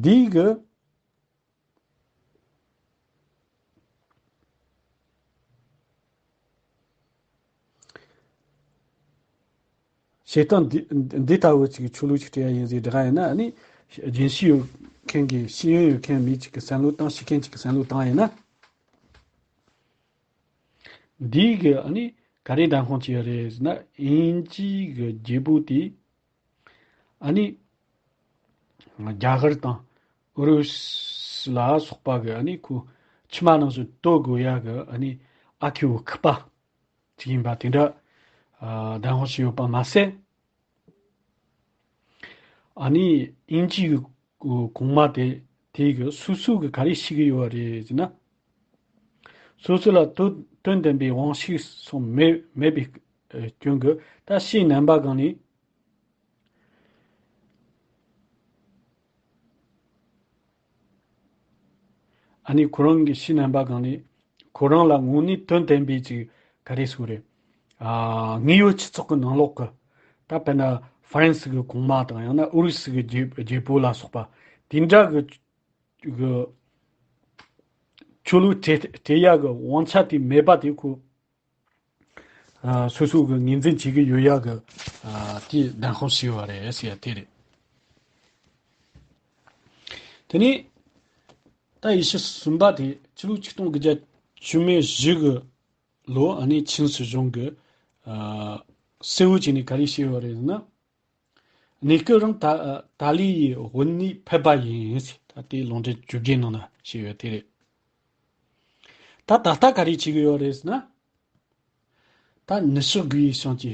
འདིའི་གི་བྱེད་སྟངས་འདི་འདི་ལྟ་བུ་ཅིག་ཆོས་ལུགས་ཅིག་སྤྲད་ཡ་ཡིན་ཟེར་བསྒྲགས་ཡིན་ན་ནི། རྒྱུན་ཤེས་ཡོད་མཁན་གྱི་ཤེས་ཡོན་ཡོད་མཁན་མི་གཅིག་གི་བསམ་བློ་བཏང་ཤེས་མཁན་གཅིག་གི་བསམ་བློ་བཏང་ཡིན་ན། འདིའི་གི་ཨ་ནི་ག་རེ་བདེན་དཔང་བྱས་ཡོད་རེད་ཟེར་ན། དབྱིན་ཇིའི་གི་རྒྱལ་པོ་དེས་ཨ་ནི་རྒྱ་གར་དང་ཨུ་རུ་སུ་ལ་སོགས་པ་གི་ཨ་ནི་ཁོ་ཕྱི་མ་ནང་བཞིན་གཏོར་དགོས་ཡ་གི་ཨ་ནི་ཨ་ཁུ་བོ་ཁུ་པ་ཅིག་ཡིན་པ་དེ་འདྲ་ཨ་བདེན་དཔང་བྱས་ཡོད་པ་མ་ཟད། ཨ་ནི་དབྱིན་ཇིའི་གོང་མ་དེ་དེའི་གི་སོ་སོ་གི་ག་རེ་ཤེས་ཀྱི་ཡོད་པ་རེད་ཟེར་ན། སོ་སོ་ལ་དོན་དོན་ལྡན་པའི་དབང་ཤེད་སོགས་མེད་མེད་པའི་རྐྱེན་གྱིས་ད་ཕྱིའི་རྣམ་པ་གང་ནས། ཨ་ནི་ཁོ་རང་གི་ཕྱིའི་རྣམ་པ་གང་ནས་ཁོ་རང་ལ་དངོས་གནས་དོན་ལྡན་པའི་ཅིག་ག་རེ་ཟེར་དགོས་རེད། ཨ་དངོས་ཡོད་སྤྱི་ཚོགས་ཀྱི་ནང་ལོགས་ཀྱི་ད་དཔེར་ན་ཧྥ་རན་སི་གི་གོང་མ་དང་ཡང་ན་ཨུ་རུ་སུ་གི་རྒྱལ་རྒྱལ་པོ་ལ་སོགས་པ་དེ་འདྲ་གི་གི་ཆོས་ལུགས་སྤྲད་སྤྲད་ཡ་གི་དབང་ཆ་དེ་མེད་པ་དེ་ཁོ། ཨ་སོ་སོ་གི་ངོས་འཛིན་བྱེད་ཀྱི་ཡོད་ཡ་གི་ཨ་དེ་བདེན་དཔང་བྱས་པ་རེད་ཟེར་ཡ་དེ་རེད། དེ་ནས་ད་ཡེ་ཤུ་གསུམ་པ་དེ་ཕྱི་ལོ་ཆིག་སྟོང་དགུ་བརྒྱ་བཅུ་མེད་བཞི་གི་ལོ་ཨ་ནི་ཆིན་སྲིད་གཞུང་གི་ཨ་གསལ་བོ་བྱས་ནས་ག་རེ་བཤད་པ་རེད་ཟེར་ན། གནས་སྐབས་རིང་ཏཱ་ཏཱ་ལའི་ཡི་དབུ་གནས་ཕེབས་པ་ཡིན་ཟེར། ད་ལྟའི་ལུང་འདྲེན་བཅོ་བརྒྱད་ནང་ན་བཤད་ཡོད་དེ་རེད། ད་ད་ལྟ་ག་རེ་བྱེད་ཀྱི་ཡོད་རེད་ཟེར་ན། ད་ནུབ་ཕྱོགས་དགེ་བའི་བཤེས་ཀྱི་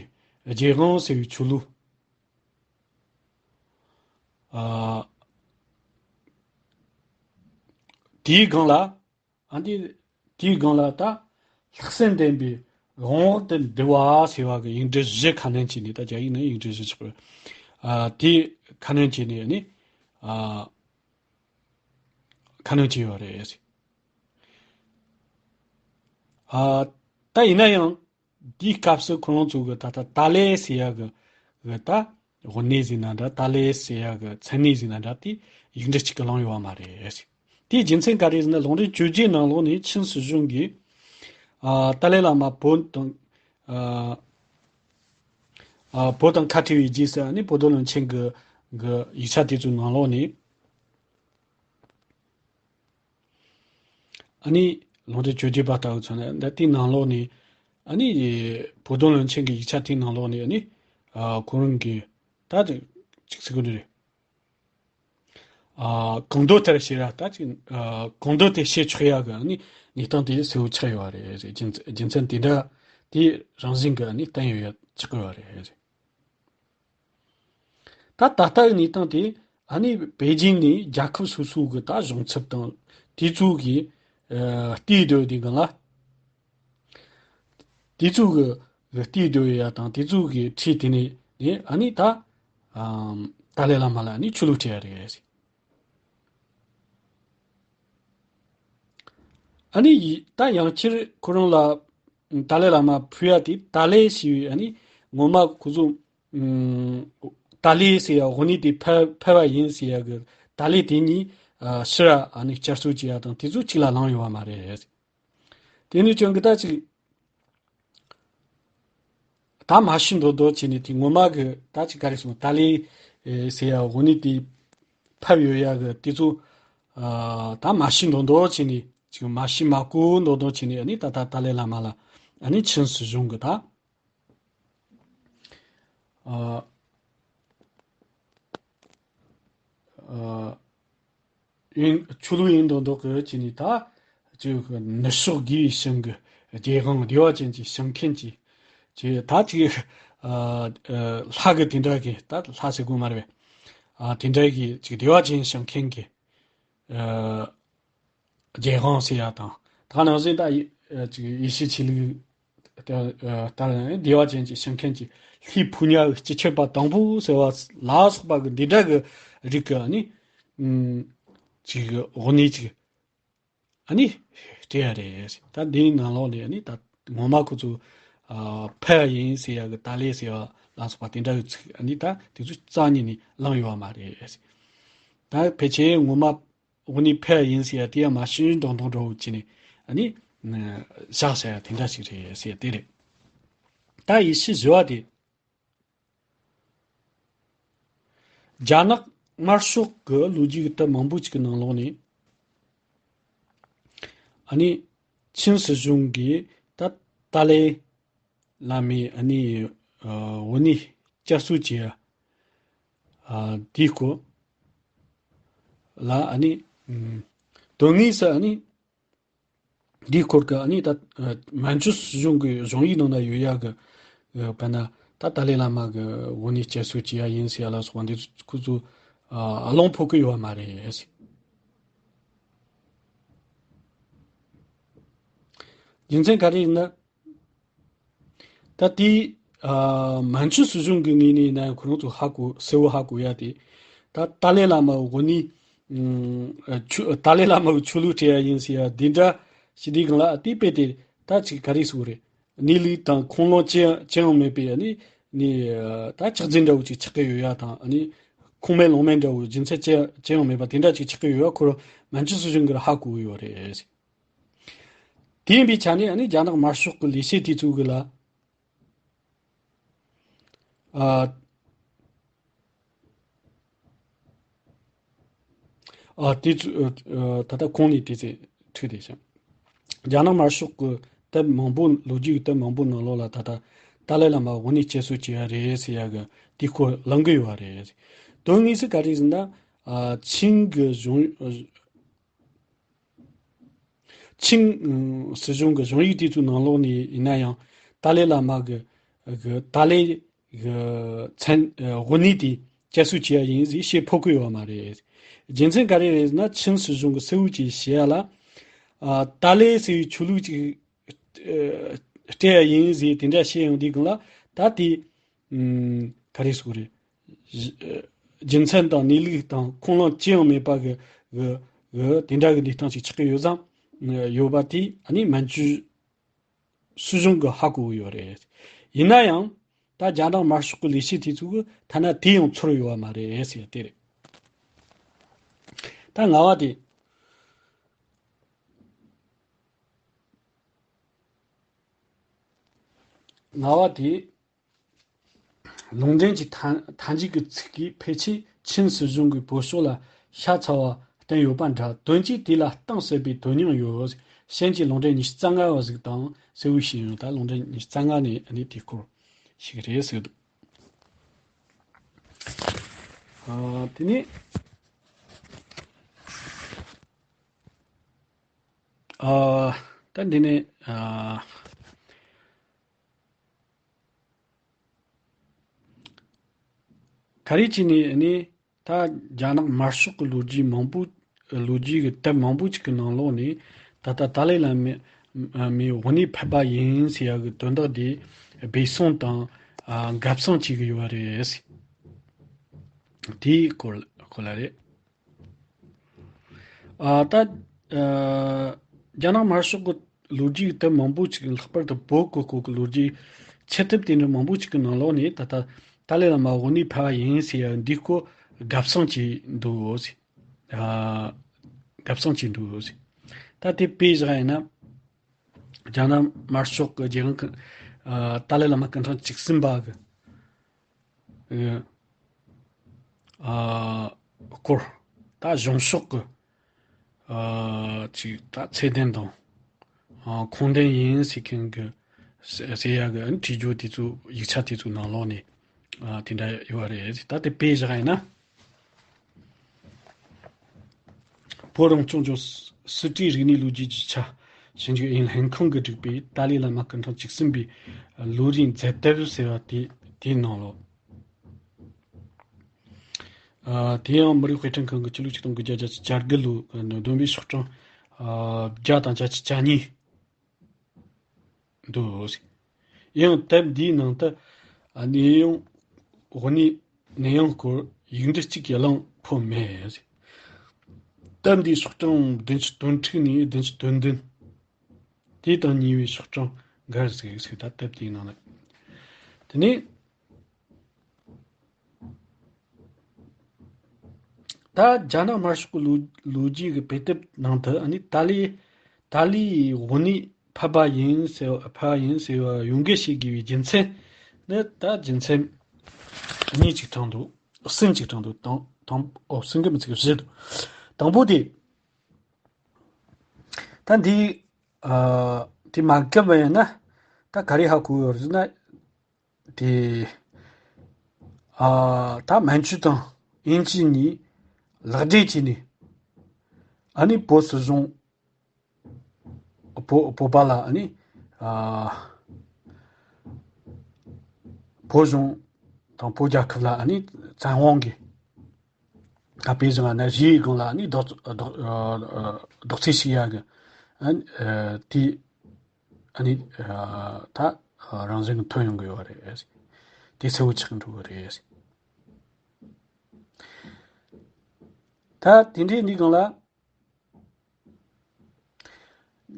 རྗེས་དབང་ཟེར་བའི་ཆོས་ལུགས། ཨ་དེའི་སྒང་ལ། ཨ་འདི་དེའི་སྒང་ལ་ད་ལྷག་བསམ་ལྡན་པའི་དབང་དུ་འདུ་བ་ཟེར་བ་གི་ཡིག་འབྲུ་བཞི་ཁ་སྣོན་བྱས་ནས། ད་རྒྱ་ཡིག་ནང་ཡིག་འབྲུ་བཞི་ཆགས་པ། ཨ་དེ་ཁ་སྣོན་བྱས་ནས་ནི་ཨ་ཁ་སྣོན་བྱས་ཡོད་རེད། ཨ་ད་ཡིན་ན་ཡང་དེའི་སྐབས་སུ་ཁོ་རང་ཚོ་གི་ད་ལྟ་ཏཱ་ལའི་ཟེར་ཡ་གི་གི་ད་དབུ་གནས་ཟེར་ན་འདྲ། ཏཱ་ལའི་ཟེར་ཡ་གི་མཚན་གནས་ཟེར་ན་འདྲ། དེ་ཡིག་འབྲུ་གཅིག་གི་ལངས་ཡོད་པ་མ་རེད། དེའི་རྒྱུ་མཚན་ག་རེ་ཟེར་ན། ལུང་འདྲེན་བཅོ་བརྒྱད་ནང་ལོགས་ནས་ཆིན་སྲིད་གཞུང་གིས་ཨ་ཏཱ་ལའི་བླ་མ་བོད་དང་ཨ་ཨ་བོད་དང་ཁ་བྲལ་བའི་རྗེས་སུ་ཨ་ནི་བོད་རྡོར་བློན་ཆེན་གྱི་གི་ཡིག་ཆ་དེ་ཚོའི་ནང་ལོགས་ནས་ཨ་ནི་ ལུང་འདྲེན་བཅོ་བརྒྱད་པ་ལྟ་བུ་མཚོན་ན་ད་དེའི་ནང་ལོགས་ནས་ཨ་ནི་བོད་དོན་བློན་ཆེན་གྱི་ཡིག་ཆ་དེའི་ནང་ལོགས་ནས་ཨ་ནི་ཨ་ཁོ་རང་གི་ད་ཅིག་ཟེར་གི་འདུག་རེད། ཨ་གང་འདོད་ལྟར་བྱེད་ར་ད་ཅིག་ཨ་གང་འདོད་དེ་བྱེད་ཆོག་ཡག་གི་ཨ་ནི་གནས་སྟངས་དེ་གསལ་བོ་ཆགས་ཡོད་རེད། རྒྱུ་མཚན་རྒྱུ་མཚན་དེ་འདྲ་དེ་རང་བཞིན་གྱི་ཨ་ནི་བསྟན་ཡོད་ཡ་ཆགས་ཡོད་རེད། ད་ད་ལྟ་གི་གནས་སྟངས་དེ་ཨ་ནི་པེ་ཅིང་ནས་རྒྱལ་ཁབ་སོ་སོ་གི་ད་གཞུང་ཚབ་དང་དེ་ཚོ་གི་ཨ་ལྟོས་སྡོད་དེ་གང་ལ། དེ་ཚོ་གི་ལྟོས་སྡོད་ཡ་དང་དེ་ཚོ་གི་ཁྲིད་དེ་ནས་ནས་ཨ་ནི་ད་ཨམ་ཏཱ་ལའི་བླ་མ་ལ་ཨ་ནི་ཆོས་ལུགས་ཁྲིད་ཡ་རེད། ཨ་ནི་ཡི་ད་ཡང་ཁྱེར་ཁོ་རང་ལ་ཏཱ་ལའི་བླ་མ་ཕུལ་ཡ་དེ་ཏཱ་ལའི་ཞེས་པའི་ཨ་ནི་ངོ་མ་ཁོ་ཚོ་ཨམ་ཏཱ་ལའི་ཟེར་ཡ་དབུ་བརྙེས་དེ་ཕལ་ཕལ་བ་ཡིན་ཟེར་ཡ་གི་ཏཱ་ལའི་དེ་གཉིས་ཨ་ཕྱིར་ཨ་ནི་བསྐྱར་གསོ་བྱེད་ཡ་དང་དེ་ཚོ་གཅིག་ལ་ལངས་ཡོད་པ་མ་རེད། དེ་ནི་ཅང་གི་ད་ཅིག་ད་མ་ཤི་འདོད་འདོད་བྱས་ནས་དེ་ངོ་མ་གི་ད་ཅིག་ག་རེ་སོང་ཏཱ་ལའི་ཨེ་ཟེར་ཡ་དབུ་བརྙེས་དེ་ཕབ་ཡོད་ཡ་གི་དེ་ཚོ་ཨ་ད་མ་ཤི་འདོད་འདོད་བྱས་ནས་ཅིག་མ་ཤི་མ་གོ་འདོད་འདོད་བྱས་ནས་ཨ་ནི་ད་ད་ཏཱ་ལའི་བླ་མ་ལ་ཨ་ནི་ཆིན་སྲིད་གཞུང་གི་ད་ཨ་ཨ་ཡིན་ཆོས་ལུགས་ཡིན་མདོག་མདོག་གི་བྱས་ནས་ད་ཅིག་ནུབ་ཕྱོགས་དགེ་བའི་བཤེས་གཉེན་གྱི་རྒྱལ་དབང་བདེ་བ་ཅན་གྱི་བཤེས་མཁན་གྱི་ཅིག་ད་ཅིག་ཨ་ཨ་ལྷ་གི་དེ་འདྲ་གི་ད་ལྷ་ཟེར་དགོས་མ་རེད་པས། ཨ་དེ་འདྲ་གི་ཅིག་བདེ་བ་ཅན་བཤེས་མཁན་གྱི་ཨ་རྒྱལ་དབང་ཟེར་ཡ་དང་ད་ནང་བཞིན་ད་ཡེ་ཅིག་ཡེ་ཤུའི་ཆོས་ལུགས་ལྟར་བདེ་བ་ཅན་གྱི་བཤེས་མཁན་གྱི་ལྷའི་ཕོ་ཉ་སྤྱི་ཁྱབ་པ་དང་པོ་ཟེར་བ་ལ་སོགས་པ་གི་འདི་འདྲ་གི་རིགས་ཀྱི་ཨ་ནི་ཨུམ་ཅིག་དབུ་བརྙེས་ཅིག་ཨ་ནི་སྤྲད་ཡ་རེད། ད་འདིའི་ནང་ལོགས་ནས་ཨ་ནི་ད་ངོ་མ་ཁོ་ཚོ་ཨ་ཕལ་ཡིན་ཟེར་ཡ་གི་ཏཱ་ལའི་ཟེར་བ་ལ་སོགས་པ་དེ་འདྲ་གི་ཚིག་ཨ་ནི་ད་དེ་ཚོ་རྩ་ཉིད་ནས་བླངས་ཡོད་པ་མ་རེད། ད་ཕལ་ཆེར་ངོ་མ་དབུ་བརྙེས་ཕལ་ཡིན་ཟེར་ཡ་དེ་ཡང་མ་ཤི་འདོད་འདོད་འདྲ་བོ་བྱས་ནས་ཨ་ནི་བཞག་ཟེར་ཡ་དེ་འདྲ་ཞིག་རེད་ཟེར་ཡ་དེ་རེད། ད་ཡེ་ཤུ་བཞི་བ་དེ། རྒྱ་ནག་དམར་ཤོག་གི་ལོ་རྒྱུས་ཀྱི་དེབ་མང་པོ་ཅིག་གི་ནང་ལོགས་ནས་ཨ་ནི་ཆིན་སྲིད་གཞུང་གིས་ད་ཏཱ་ལའི་བླ་མའི་ཨ་ནི་ཨ་དབུ་བརྙེས་བསྐྱར་གསོ་བྱས་ཡ་ཨ་དེའི་སྐོར་ལ་ཨ་ནི་ཨམ་དོན་དངོས་སུ་ཨ་ནི་འདིའི་སྐོར་གྱི་ཨ་ནི་ད་ཨ་མན་ཇུ་སྲིད་གཞུང་གི་གཞུང་ཡིག་ནང་ན་ཡོད་ཡ་གི་ཨ་དཔེར་ན་ད་ཏཱ་ལའི་བླ་མ་གི་དབུ་བརྙེས་བསྐྱར་གསོ་བྱས་ཡ་ཡིན་ཟེར་ཡ་ལ་སོགས་པ་འདི་ཚོ་ཁོ་ཚོ་ཨ་ཨ་ལོང་ཕོག་གི་ཡོད་པ་མ་རེད། རྒྱུ་མཚན་ག་རེ་ཡིན་ན། ད་དེའི་ཨ་མན་ཇུ་སྲིད་གཞུང་གི་ངོས་ནས་ཡིན་ན་ཁོ་རང་ཚོ་ཧ་གོ་གསལ་བོ་ཧ་གོ་ཡ་དེ། ད་ཏཱ་ལའི་བླ་མ་དབུ་བརྙེས་ཨ་ཆོས་ཏཱ་ལའི་བླ་མ་གི་ཆོས་ལུགས་སྤྲད་ཡ་ཡིན་ཟེར་ཡ་འདི་འདྲ་ཞིག་འདི་གང་ལ་དེ་དཔེ་དེ་ད་ཅིག་ག་རེ་ཟེར་དགོས་རེད། གནས་ལུགས་དང་ཁུངས་ལུང་ཅི་ཅི་ཡང་མེད་པའི་ཨ་ནི་ནི་ཨ་ད་ཆགས་འཛིན་འདྲ་བོ་ཅིག་ཆགས་ཀྱི་ཡོད་ཡ་དང་ཨ་ནི་ཁུངས་མེད་ལུང་མེད་འདྲ་བོ་རྒྱུ་མཚན་ཅི་ཅི་ཡང་མེད་པ་དེ་འདྲ་ཅིག་ཆགས་ཀྱི་ཡོད་ཡ་ཁོ་རང་མན་ཇུ་སྲིད་གཞུང་གིས་ཧ་གོ་གི་ཡོད་རེད། དེ་ཡིན་པའི་ཆ་ནས་ཨ་ནི་རྒྱ་ནག་དམར་ཤོག་གི་ལས་བྱེད་དེ་ཚོ་གི་ལ། ཨ། ཨ་དེ་ཚོ་ཨ་ད་ལྟ་གོང་ནས་དེ་ཚོ་འཁྲུལ་བསྡད་ཤག་རྒྱ་ནག་དམར་ཤོག་གི་དེབ་མང་པོ་ལོ་རྒྱུས་ཀྱི་དེབ་མང་པོ་ནང་ལོགས་ལ་ད་ལྟ་ཏཱ་ལའི་བླ་མ་དབུ་བརྙེས་བསྐྱར་གསོ་བྱས་ཡ་རེད་ཟེར་ཡ་གི་དེ་སྐོར་ལངས་གི་ཡོད་རེད། དོན་དངོས་སུ་ག་རེ་ཟེར་ན། ཨ་ཆིན་གི་གཞུང་། ཆིན་སྲིད་གཞུང་གི་གཞུང་ཡིག་དེ་ཚོའི་ནང་ལོགས་ནས་ཡིན་ན་ཡང་ཏཱ་ལའི་བླ་མ་གི་གི་ཏཱ་ལའི་གི་མཚན་དབུ་བརྙེས་དེ་བསྐྱར་གསོ་བྱས་ཡ་ཡིན་ཟེར་བཤད་ཕོད་ཀྱི་ཡོད་མ་རེད། རྒྱུ་མཚན་ག་རེ་རེད་ཟེར་ན་ཆིན་སྲིད་གཞུང་གི་གསལ་བོ་ཅིག་བཤད་ཡ་ལ། ཨ་ཏཱ་ལའི་ཟེར་བའི་ཆོས་ལུགས་ཅིག་ཨ་སྤྲད་ཡ་ཡིན་ཟེར་དེ་འདྲ་བཤད་ཡོང་དུས་སྒང་ལ་ད་དེ་ཨམ་ག་རེ་ཟེར་དགོས་རེད། རྒྱུ་མཚན་དང་གནས་ལུགས་དང་ཁུངས་ལུང་ཅི་ཡང་མེད་པ་གི་གི་གི་དེ་འདྲ་གི་གནས་སྟངས་ཤིག་ཆགས་ཀྱི་ཡོད་ཙང་ཡོད་པ་དེ་ཨ་ནི་མན་ཇུ་སྲིད་གཞུང་གིས་ཧ་གོ་གི་ཡོད་རེད། ཡིན་ན་ཡང་ད་རྒྱ་ནག་དམར་ཤོག་གི་ལས་བྱེད་དེ་ཚོ་གིས་ཐ་ན་དེ་ཡང་ཚོར་ཡོད་པ་མ་རེད་ཟེར་དེ་རེད། ད་ལྔ་བ་དེ། ལྔ་བ་དེ། ལུང་འདྲེན་གྱི་མཐའ་མཐའ་མཇུག་གི་ཚིག་གིས་ཕལ་ཆེར་ཆིན་སྲིད་གཞུང་གི་བོད་ཕྱོགས་ལ་ཤ་ཚ་བ་བསྟན་ཡོད་པ་འདྲ། དོན་གྱིས་དེ་ལ་གཏིང་ཟབ་པའི་དོན་སྙིང་ཡོད། ཞན་གྱི་ལུང་འདྲེན་ཉི་ཤུ་རྩ་ལྔ་བ་ཟིག་དང་སེའུ་ཤིང་ཡོད། ད་ལུང་འདྲེན་ཉི་ཤུ་རྩ་ལྔ་ནས་ཨ་ནི་དེའི་སྐོར་ཞིག་རེད་ཟེར་འདུག་ཨ། དེ་ནས། ཨ། ད་འདི་ནས། ཨ། ག་རེ་བྱས་ནས་ནི་ད་རྒྱ་ནག་དམར་ཤོག་གི་ལོ་རྒྱུས་མང་པོ། ལོ་རྒྱུས་ཀྱི་དེབ་མང་པོ་ཅིག་གི་ནང་ལོགས་ནས་ད་ལྟ་ཏཱ་ལའི་བླ་མའི་དབུ་ནས་ཕེབས་པ་ཡིན་ཟེར་ཡག་གི་དོན་དག་དེ་སྦས་གསུང་དང་། ཨ། འགབ་གསང་བྱེད་ཀྱི་ཡོད་པ་རེད། དེའི་སྐོར་སྐོར་ལ་རེད། ཨ། ད། ཨ། རྒྱ་ནག་དམར་ཤོག་གི་ལོ་རྒྱུས་དེབ་མང་པོ་ཅིག་ལྷག་པར་དུ་བོད་ཀྱི་སྐོར་གྱི་ལོ་རྒྱུས་ཆེད་དེབ་དེ་འདྲ་མང་པོ་ཅིག་གི་ནང་ལོགས་ནས་ད་ལྟ་ཏཱ་ལའི་བླ་མ་དབུ་ནས་ཕེབས་པ་ཡིན་ཟེར་ཡ་འདི་སྐོར་འགབ་གསང་བྱས་འདུག་ཟེར། ཨ། འགབ་གསང་བྱས་འདུག་ཟེར། ད་དེ་དཔེ་བཞག་ཡིན་ན། རྒྱ་ནག་དམར་ཤོག་གི་རྒྱལ་ཡོངས་ཀྱི། ཨ། ཏཱ་ལའི་བླ་མ་སྐུ་ཕྲེང་བཅུ་གསུམ་པ་གི། ཨ། སྐོར། ད་གཞུང་ཕྱོགས་ཀྱི། ཨ། ཅིག་ད་ཚད་ལྡན་དང་། ཨ། ཁུངས་ལྡན་ཡིན་ཟེར་མཁན་གྱི་ཟེར་ཡ་གི་བྲིས་རྒྱུ་དེ་ཚོ་ཡིག་ཆ་དེ་ཚོའི་ནང་ལོགས་ནས། ཨ། དེ་འདྲ་ཡོད་རེད། ད་དེ་དཔེ་བཞག་ཡིན་ན། བོད་རང་སྐྱོང་ལྗོངས་སུ་ཊིའི་རིག་གནས་ལོ་རྒྱུས་ཀྱི་ཆ་ཞིབ་འཇུག་ཨུ་ཡོན་ལྷན་ཁང་གིས་བསྒྲིགས་པའི་ཏཱ་ལའི་བླ་མ་སྐུ་ཕྲེང་བཅུ་གསུམ་པའི་ལོ་རིམ་མཛད་དེབ་ཟེར་བ་དེ་དེའི་ནང་ལོགས། ཨ། དེ་ཡང་མི་རིགས་དཔེ་སྐྲུན་ཁང་གིས་ཕྱི་ལོ་ཆིག་སྟོང་དགུ་བརྒྱ་བརྒྱད་ཅུ་གྱ་དགུ་ལོའི་བདུན་པའི་ཤོག་གྲངས། ཨ། བརྒྱ་དང་བརྒྱད་ཅུ་གྱ་གཉིས་འདུག་ཡང་དེབ་འདིའི་ནང་དུ། ཨ། གནས་དབྱུང་། དབུ་ནས་གནས་དབྱུང་སྐོར་ཡིག་འབྲུ་གཅིག་ཀྱང་བླངས་ཕོད་མེད། དེབ་འདིའི་ཤོག་གྲངས་བདུན་ཅུ་དོན་དྲུག་ནས་བདུན་ཅུ་དོན་བདུན། དེ་དང་ཉེ་བའི་ཤོག་གྲངས་འགའ་ཞིག་ཞིག་ད་དེབ་དེའི་ནང་ལ། དེ་ནས། ད་རྒྱ་ནག་དམར་ཤོག་གི་ལོ་ལོ་རྒྱུས་ཀྱི་དཔེ་དེབ་ནང་དུ། ཨ་ནི་ཏཱ་ལའི་ཏཱ་ལའི་དབུ་ནས་ཕེབས་པ་ཡིན་ཟེར་བ། ཕེབས་པ་ཡིན་ཟེར་བ་ཡོངས་འགལ་བྱེད་དགོས་པའི་རྒྱུ་མཚན་ནི། ད་རྒྱུ་མཚན་གཉིས་ཅིག་དྲངས་འདུག་གསུམ་ཅིག་དྲངས་འདུག་དང་དང་། ཨོ། གསུམ་གི་མི་ཚིག་བཞི་འདུག་དང་པོ་དེ། ད་འདི། ཨ། དེ་མ་བརྒྱབ་པ་ཡིན་ན། ད་ག་རེ་ཧ་གོ་ཡོད་རེད་ཟེར་ན། དེ། ཨ། ད་མན་ཇུ་དང་དབྱིན་ཇི་གཉིས་ལག་འབྲེལ་བྱས་ནས། ཨ་ནི་བོད་སྲིད་གཞུང་། བོད་བོད་པ་ལ། ཨ་ནི། ཨ། བོད་གཞུང་དང་བོད་རྒྱལ་ཁབ་ལ། ཨ་ནི་བཙན་དབང་གིས། ད་དཔེ་བཞག་ན་གཞིས་སྒང་ལ། ཨ་ནི་རྡོག་རྡོག་རྡོག་རྫིས་བྱེད་ཡག་གི། ཨ། དེ། ཨ་ནི། ཨ། ད་རང་བཞིན་གྱིས་ཐོན་ཡོང་གི་ཡོད་རེད། དེ་གསལ་བོ་ཆགས་འགྲོ་གི་རེད། ད་དེ་འདྲའི་འདི་སྒང་ལ།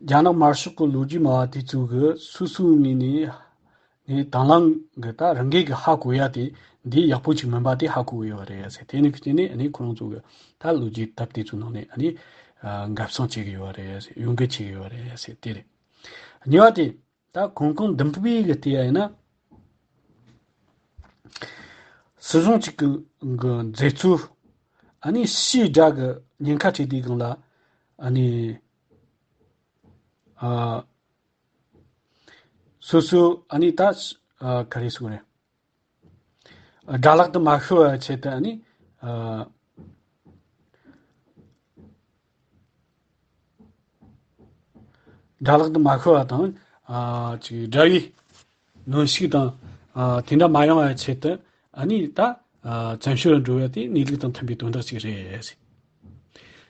རྒྱ་ནག་དམར་ཤོག་གི་ལོ་རྒྱུས་སྨྲ་བ་དེ་ཚོ་གིས་སོ་སོའི་ངོས་ནས། ནས་དང་བླངས་ཀྱིས་ད་རང་འགུལ་གྱིས་ཧ་གོ་ཡ་དེ་འདི་ཡག་པོ་ཅིག་མིན་པ་དེ་ཧ་གོ་གི་ཡོད་རེད་ཟེར། དེ་ནི་དེ་ནི་ཨ་ནི་ཁོ་རང་ཚོ་གི་ད་ལོ་རྒྱུས་དེབ་དེ་ཚོའི་ནང་ནས། ཨ་ནི། ཨ། འགབ་གསང་བྱེད་ཀྱི་ཡོད་རེད་ཟེར། ཡོངས་འགུལ་བྱེད་ཀྱི་ཡོད་རེད་ཟེར། དེ་རེད། གཉིས་པ་དེ། ད་གོང་གོང་ལྡུམ་པའི་གི་དེ་ཡིན་ན། སྲིད་གཞུང་གཅིག་གི་གི་མཛད་གཙོ། ཨ་ནི་ཕྱིའི་དགྲ་གི་ཉེན་ཁ་འཕྲད་དུས་སྒང་ལ། ཨ་ནི། ཨ། སོ་སོ། ཨ་ནི་ད། ཨ། ག་རེ་ཟེར་དགོས་རེད། དགྲ་ལག་ཏུ་མ་ཤོར་བའི་ཆེད་དུ། ཨ་ནི། ཨ། དགྲ་ལག་ཏུ་མ་ཤོར་བ་དང་། ཨ། ཅིག་དགྲ་བོའི་གནོན་ཤུགས་དང་། ཨ། དེ་འདྲ་མ་ཡོང་བའི་ཆེད་དུ། ཨ་ནི་ད། ཨ། བཙན་བྱོལ་ལ་འགྲོ་བ་དེ་གནས་ལུགས་དང་མཐུན་པའི་དོན་དག་ཅིག་རེད།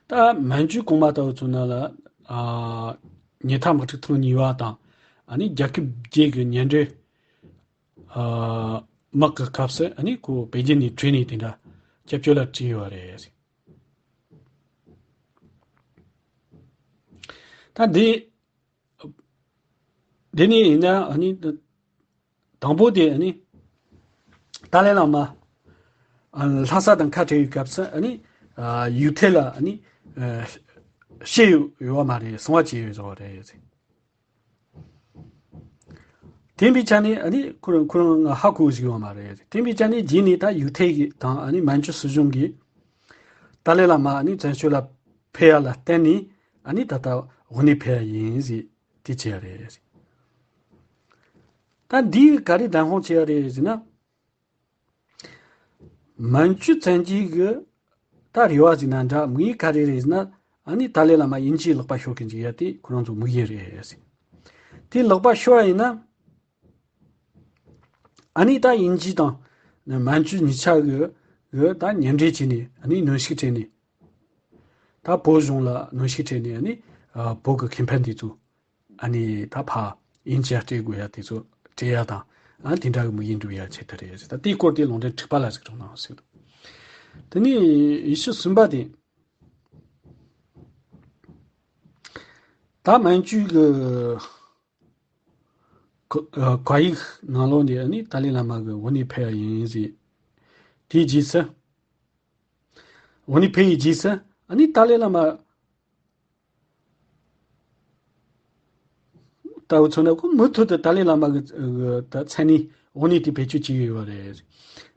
ད་མན་ཇུ་གོང་མ་ལྟ་བུ་ཚོ་ནང་ལ། ཨ། ཉི་ཐ་དམག་འཁྲུག་ཐེངས་གཉིས་པ་དང་། ཨ་ནི་རྒྱལ་ཁབ་བརྒྱད་ཀྱི་མཉམ་འབྲེལ། ཨ། དམག་གི་སྐབས་སུ། ཨ་ནི་ཁོ་པེ་ཅིན་ནས་བྲོས་ནས་དེ་འདྲ་སྐྱབས་བཅོལ་ལ་བྲོས་ཡོད་རེད། ད་འདི། འདི་ནས་ཡིན་ན། ཨ་ནི་དང་པོ་དེ། ཨ་ནི་ཏཱ་ལའི་བླ་མ། ཨ། ལྷ་ས་དང་ཁ་བྲལ་བའི་སྐབས་སུ། ཨ་ནི། ཨ། ཡུ་ཐེ་ལ། ཨ་ནི། ཨ། བཤད་ཡོད་ཡོད་པ་མ་རེད། གསང་བ་བྱས་ཡོད་བཟོ་བ་རེད། དེ་ཡིན་པའི་ཆ་ནས། ཨ་ནི་ཁོ་རང་ཁོ་རང་ང་ཧ་གོ་ཞིག་ཡོད་མ་རེད། དེ་ཡིན་པའི་ཆ་ནས་རྗེས་ནས་ད་ཡུ་ཐེ་གི་དང་། ཨ་ནི་མན་ཇུ་སྲིད་གཞུང་གིས་ཏཱ་ལའི་བླ་མ། ཨ་ནི་བཙན་བྱོལ་ལ་ཕེབས་ཡ་ལ་བརྟེན་ནས། ཨ་ནི་ད་ལྟ་ དབུ་ནས་ཕེབས་ཡ་ཡིན་ཟེར་དེ་བྱས་ཡ་རེད། ད་འདིས་ག་རེ་བདེན་དཔང་བྱས་ཡ་རེད་ཟེར་ན། མན་ཇུ་བཙན་གྱིས་གི་ད་རེ་བ་ཟིན་ན་འདྲ་དམིགས་ཡུལ་ག་རེ་རེད་ཟེར་ན། ཨ་ནི་ཏཱ་ལའི་བླ་མ་དབྱིན་ཇིའི་ལག་པ་ཤོར་གི་འཇུག་ཡ་དེ་ཁོ་རང་ཚོ་དམིགས་ཡུལ་རེད། དེ་ལག་པ་ཤོར་བ་ཡིན་ན། ཨ་ནི་ད་དབྱིན་ཇི་དང་མན་ཇུ་གཉིས་ཆ་གི་གི་ད་མཉམ་འབྲེལ་བྱས་ནས། ཨ་ནི་གནོན་ཤུགས་སྤྲད་ནས། ད་བོད་གཞུང་ལ་གནོན་ཤུགས་སྤྲད་ནས། ཨ་ནི་ཨ་བོད་ཀྱི་ཁེ་ཕན་དེ་ཚོ་ཨ་ནི་ད་ཕར་དབྱིན་ཇི་ཡ་སྤྲད་དགོས་ཡ་དེ་ཚོ་སྤྲད་ཡ་དང་། ཨ་དེ་འདྲ་གི་དམིགས་ཡུལ་འགྲུབ་ཡ་ཆེད་དུ་རེད་ཟེར། ད་དེའི་སྐོར་དེ་ལུང་འདྲེན་དྲུག་པ་ལ་གཟིགས་རོགས་གནང་ཟེར་འདུག་དེ་ནས་ཡེ་ཤུ་གསུམ་པ་དེ། ད་མན་ཇུ་གི་ཁོ- ཨ་བཀའ་ཡིག་ནང་ལོགས་ནས། ཨ་ནི་ཏཱ་ལའི་བླ་མ་གི་དབུ་ནས་ཕེབས་ཡ་ཡིན་ཟེར། དེའི་རྗེས་སུ། དབུ་ནས་ཕེབས་ཡི་རྗེས་སུ། ཨ་ནི་ཏཱ་ལའི་བླ་མ། ལྟ་བུ་མཚོན་ན་ཁོ་མུ་མཐུད་དུ་ཏཱ་ལའི་བླ་མ་གི་ད་མཚན་གནས་དབུ་ནས་དེ་བེད་སྤྱོད་བྱེད་ཀྱི་ཡོད་པ་རེད།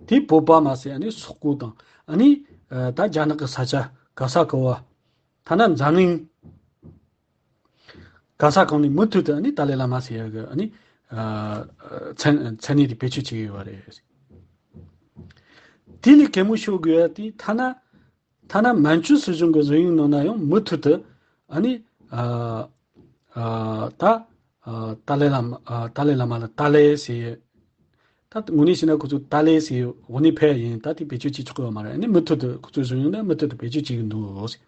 དེ་བོད་པ་མ་ཟད་ཨ་ནི་སོག་པོ་དང་། ཨ་ནི་ཨ་ད་རྒྱ་ནག་གི་ས་ཆ་ག་ས་ག་བ། ཐ་ན་འཛམ་གླིང་ག་ས་གང་ནས་མུ་མཐུད་དུ་ཨ་ནི་ཏཱ་ལའི་བླ་མ་ཟེར་ཡ་གི་ཨ་ནི་ཨ་མཚན- མཚན་གནས་དེ་བེད་སྤྱོད་བྱེད་ཀྱི་ཡོད་པ་རེད། དེ་ལས་གད་མོ་ཤོར་དགོས་ཡ་དེ། ཐ་ན་ཐ་ན་མན་ཇུ་སྲིད་གཞུང་གི་བཟོ་ཡིག་ནང་ན་ཡང་མུ་མཐུད་དུ་ཨ་ནི་ཨ་ཨ་ད་ཨ་ཏཱ་ལའི་བླ་མ། ཨ་ཏཱ་ལའི་བླ་མ་ལ་ཏཱ་ལའི་ཟེར། ད་དངོས་གནས་བྱས་ན་ཁོ་ཚོ་ཏཱ་ལའི་ཟེར། དབུ་ནས་ཕེབས་ཡ་ཡིན། ད་དེ་བེད་སྤྱོད་བྱེད་ཆོག་གི་ཡོད་མ་རེད། ཨ་ནི་མུ་མཐུད་དུ་ཁོ་ཚོའི་བཟོ་ཡིག་ནང་མུ་མཐུད་དུ་བེད་སྤྱོད་བྱེད་ཀྱི་འདུག་ཟེར།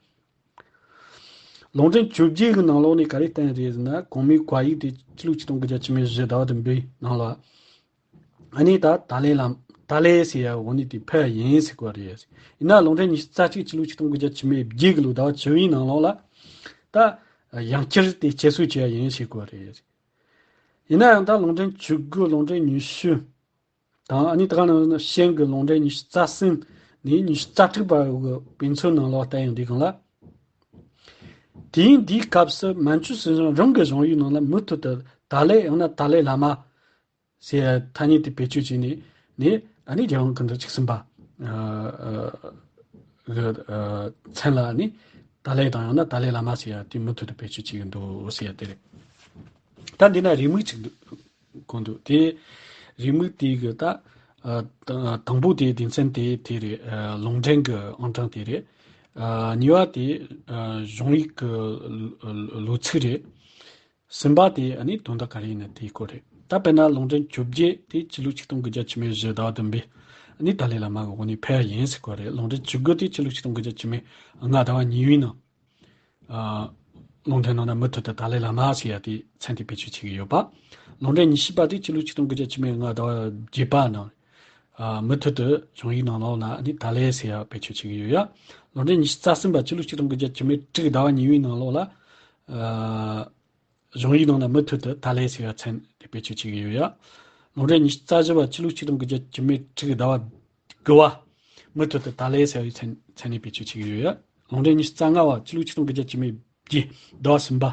ལུང་འདྲེན་བཅོ་བརྒྱད་གི་ནང་ལོགས་ནས་ག་རེ་བསྟན་རེད་ཟེར་ན། གོང་མའི་བཀའ་ཡིག་དེ་ཕྱི་ལོ་ཆིག་སྟོང་དགུ་བརྒྱ་བཅུ་མེད་བཞི་ཟླ་བ་བདུན་པའི་ནང་ལ། ཨ་ནི་ད་ཏཱ་ལའི་བླ་ཏཱ་ལའི་ཟེར་ཡ་དབུ་ནས་དེ་ཕེབས་ཡ་ཡིན་ཟེར་གོ་རེད། ཡིན་ན་ལུང་འདྲེན་ཉི་ཤུ་རྩ་གཅིག་ཕྱི་ལོ་ཆིག་སྟོང་དགུ་བརྒྱ་བཅུ་མེད་བརྒྱད་གི་ལོ་ཟླ་བ་བཅུ་བའི་ནང་ལོགས་ལ། ད་ཡང་བསྐྱར་དེ་བསྐྱར་གསོ་བྱེད་ཡ་ཡིན་ཟེར་གོ་རེད། ཡིན་ན་ཡང་ད་ལུང་འདྲེན་བཅུ་དགུ། ལུང་འདྲེན་ཉི་ཤུ་དང་། ཨ་ནི་ད་ག་ནང་བཞིན་ཤིན་གི་ལུང་འདྲེན་ཉི་ཤུ་རྩ་གསུམ་ནས་ཉི་ཤུ་རྩ་དྲུག་བར་གི་དཔེ་མཚོན་ནང་ལོགས་བལྟ་ཡོང་དུས་སྒང་ལ། དུས་ཡུན་འདིའི་སྐབས་སུ་མན་ཇུ་སྲིད་གཞུང་རང་གི་གཞུང་ཡིག་ནང་ལ་མུ་མཐུད་དུ་ཏཱ་ལའི་ཡང་ན་ཏཱ་ལའི་བླ་མ་ཟེར་ཐ་སྙད་དེ་བེད་སྤྱོད་བྱས་ནས། ནས་ཨ་ནི་རྒྱལ་དབང་སྐུ་ཕྲེང་བཅུ་གསུམ་པ་ཨ་ཨ་གི་ཨ་མཚན་ལ་ནི་ཏཱ་ལའི་དང་ཡང་ན་ཏཱ་ལའི་བླ་མ་ཟེར་ཡ་དེ་མུ་མཐུད་དུ་བེད་སྤྱོད་བྱེད་ཀྱི་འདུག་ཟེར་ཡ་དེ་རེད། ད་འདི་ན་རེའུ་མིག་ཅིག་འདུག་གོ་འདུག་དེ་རེའུ་མིག་དེ་གི་ད་ཨ་དང་དང་པོ་དེ་སྡེ་ཚན་དེ་དེ་རེད། ཨ་ལུང་འདྲེན་གི་ཨང་གྲངས་དེ་རེད། ཨ་གཉིས་པ་དེ་ཨ་གཞུང་ཡིག་གི་ལོ་ཚིགས་རེད། གསུམ་པ་དེ་ཨ་ནི་དོན་དག་ག་རེ་ཡིན་ན་དེའི་སྐོར་རེད། ད་དཔེར་ན་ལུང་འདྲེན་བཅོ་བརྒྱད་དེ་ཕྱི་ལོ་ཆིག་སྟོང་དགུ་བརྒྱ་བཅུ་མེད་བཞི་ཟླ་བ་བདུན་པའི་ཨ་ནི་ཏཱ་ལའི་བླ་མ་གི་དབུ་ནས་ཕེབས་ཡ་ཡིན་ཟེར་གོ་རེད། ལུང་འདྲེན་བཅུ་དགུ་དེ་ཕྱི་ལོ་ཆིག་སྟོང་དགུ་བརྒྱ་བཅུ་མེད་ལྔ་ཟླ་བ་གཉིས་པའི་ནང་། ཨ་ལུང་འདྲེན་ནང་ན་མུ་མཐུད་དུ་ཏཱ་ལའི་བླ་མ་ཟེར་ཡ་དེ་མཚན་དེ་བེད་སྤྱོད་བྱེད་ཀྱི་ཡོད་པ། ལུང་འདྲེན་ཉི་ཤུ་པ་དེ་ཕྱི་ལོ་ཆིག་སྟོང་དགུ་བརྒྱ་བཅུ་མེད་ལྔ་ཟླ་བ་བརྒྱད་པ་ནང་། ཨ་མུ་མཐུད་དུ་གཞུང་ཡིག་ནང་ལོགས་ལ་ཨ་ནི་ཏཱ་ལའི་ཟེར་ཡ་བེད་སྤྱོད་བྱེད་ཀྱི་ཡོད་ཡ། ལུང་འདྲེན་ཉི་ཤུ་རྩ་གསུམ་པ་ཕྱི་ལོ་ཆིག་སྟོང་དགུ་བརྒྱ་བཅུ་མེད་དྲུག་ཟླ་བ་གཉིས་པའི་ནང་ལོགས་ལ། ཨ་གཞུང་ཡིག་ནང་ན་མུ་མཐུད་དུ་ཏཱ་ལའི་ཟེར་ཡ་མཚན་དེ་བེད་སྤྱོད་བྱེད་ཀྱི་ཡོད་ཡ། ལུང་འདྲེན་ཉི་ཤུ་རྩ་བཞི་པ་ཕྱི་ལོ་ཆིག་སྟོང་དགུ་བརྒྱ་བཅུ་མེད་དྲུག་ཟླ་བ་དགུ་བ། མུ་མཐུད་དུ་ཏཱ་ལའི་ཟེར་བའི་མཚན་མཚན་ནས་བེད་སྤྱོད་བྱེད་ཀྱི་ཡོད་ཡ། ལུང་འདྲེན་ཉི་ཤུ་རྩ་ལྔ་བ་ཕྱི་ལོ་ཆིག་སྟོང་དགུ་བརྒྱ་བཅུ་མེད་བརྒྱད་ཟླ་བ་གསུམ་པ།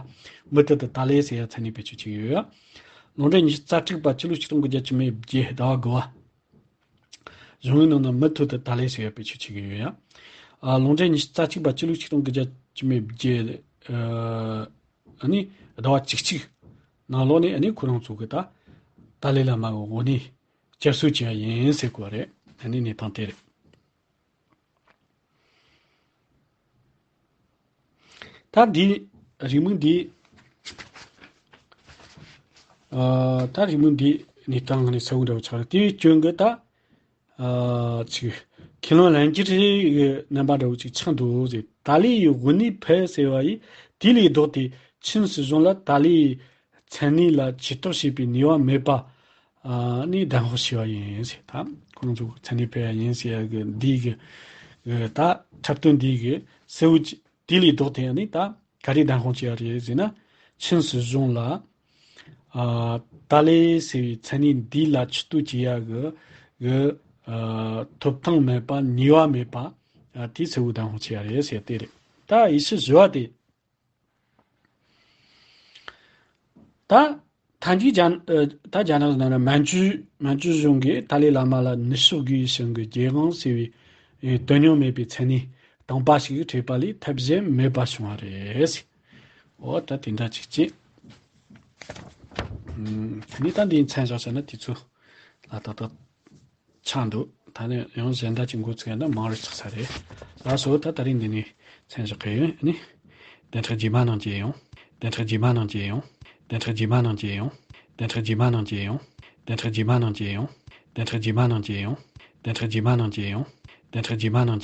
མུ་མཐུད་དུ་ཏཱ་ལའི་ཟེར་ཡ་མཚན་ནས་བེད་སྤྱོད་བྱེད་ཀྱི་ཡོད་ཡ། ལུང་འདྲེན་ཉི་ཤུ་རྩ་དྲུག་པ་ཕྱི་ལོ་ཆིག་སྟོང་དགུ་བརྒྱ་བཅུ་མེད་བརྒྱད་ཟླ་བ་དགུ་བ། གཞུང་ཡིག་ནང་ན་མུ་མཐུད་དུ་ཏཱ་ལའི་ཟེར་ཡ་བེད་སྤྱོད་བྱེད་ཀྱི་ཡོད་ཡ། ཨ་ལུང་འདྲེན་ཉི་ཤུ་རྩ་གཅིག་པ་ཕྱི་ལོ་ཆིག་སྟོང་དགུ་བརྒྱ་བཅུ་མེད་བརྒྱད། ཨ་ནི་ཟླ་བ་བཅུ་གཅིག་ནང་ལོགས་ནས་ཨ་ནི་ཁོ་རང་ཚོ་གི་ད་ཏཱ་ལའི་བླ་མ་གི་དབུ་ནས་བསྐྱར་གསོ་བྱས་ཡ་ཡིན་ཟེར་གོ་རེད། ཨ་ནི་གནས་སྟངས་དེ་རེད། ད་འདི་རེའུ་མིག་འདི། ཨ་ད་རེའུ་མིག་འདི་གནས་སྟངས་ནས་གསལ་བོ་འདྲ་བོ་ཆགས་རེད། དེའི་སྐྱོན་གི་ད། ཨ་ཅིག་མཁས་བླུན་ལན་གྱི་རིགས་ཀྱི་རྣམ་པ་འདྲ་བོ་ཅིག་ཆགས་འདུག་ཟེར། ཏཱ་ལའི་ཡི་དབུ་ནས་ཕེབས་ཟེར་བ་ཡིས་དེ་ལས་ལྡོག་སྟེ་ཆིན་སྲིད་གཞུང་ལ་ཏཱ་ལའི་ཡི་མཚན་གནས་ལ་ཇུས་གཏོགས་བྱེད་པའི་ནུས་པ་མེད་པ། ཨ་ནི་བདེན་དཔང་བྱས་པ་ཡིན་ཟེར། ད་ཁོང་ཚོ་མཚན་གནས་ཕེབས་ཡ་ཡིན་ཟེར་ཡ་གི་འདི་གི་གི་ད་འཁྲབ་སྟོན་འདི་གི་གསལ་བོ་ཅིག་དེ་ལས་ལྡོག་སྟེ་ནི་ད་ག་རེ་བདེན་དཔང་བྱས་ཡ་རེད་ཟེར་ན། ཆིན་སྲིད་གཞུང་ལ་ཨ་ཏཱ་ལའི་ཟེར་བའི་མཚན་གནས་འདི་ལ་ཇུས་གཏོགས་བྱེད་ཡ་གི་གི་ཨ་ཐོབ་ཐང་མེད་པ། ནུས་པ་མེད་པ། ཨ་དེ་གསལ་བོ་བདེན་དཔང་བྱས་ཡ་རེད་ཟེར་དེ་རེད། ད་ཡེ་ཤུ་བཞི་བ་དེ། ད་ཐན་ཇིས་རྒྱ་ཨ་ད་རྒྱ་ནག་ནང་ན་མན་ཇུ་མན་ཇུ་གཞུང་གིས་ཏཱ་ལའི་བླ་མ་ལ་ནུབ་ཕྱོགས་དགུའི་ཞིང་གི་རྒྱལ་དབང་ཟེར་བའི་ཨེ་དོན་སྙིང་མེད་པའི་མཚན་གནས་དང་པ་ཞིག་སྤྲད་པ་ལས་ཐབས་གཞན་མེད་པ་བྱུང་བ་རེད། འོ་ད་དེ་འདྲ་ཅིག་བྱས། ཨུམ། དེ་ནས་ད་འདིའི་མཚན་བཞག་བྱས་ན་དུས་ཚོད་ལ་ཏག་ཏག་ཆགས་འདུག་ད་ནི་ཡང་གཞན་དག་ཅིག་འགོ་ཚུགས་ཡ་ན་མང་རུ་ཆགས་ས་རེད། ལགས་སོ། ད་ད་རིང་འདི་ནས་མཚན་བཞག་གི་ཡིན་ནི། བདུན་ཕྲག་རྗེས་མ་ནང་མཇལ་ཡོང་། བདུན་ཕྲག་རྗེས་མ་ནང་མཇལ་ཡོང་། བདུན་ཕྲག་རྗེས་མ་ནང་མཇལ་ཡོང་། བདུན་ཕྲག་རྗེས་མ་ནང་མཇལ་ཡོང་། བདུན་ཕྲག་རྗེས་མ་ནང་མཇལ་ཡོང་། བདུན་ཕྲག་རྗེས་མ་ནང་མཇལ་ཡོང་། བདུན་ཕྲག་རྗེས་མ་ནང་མཇལ་ཡོང་། བདུན་ཕྲག་རྗེས་མ་ནང་མཇལ་ཡོང་།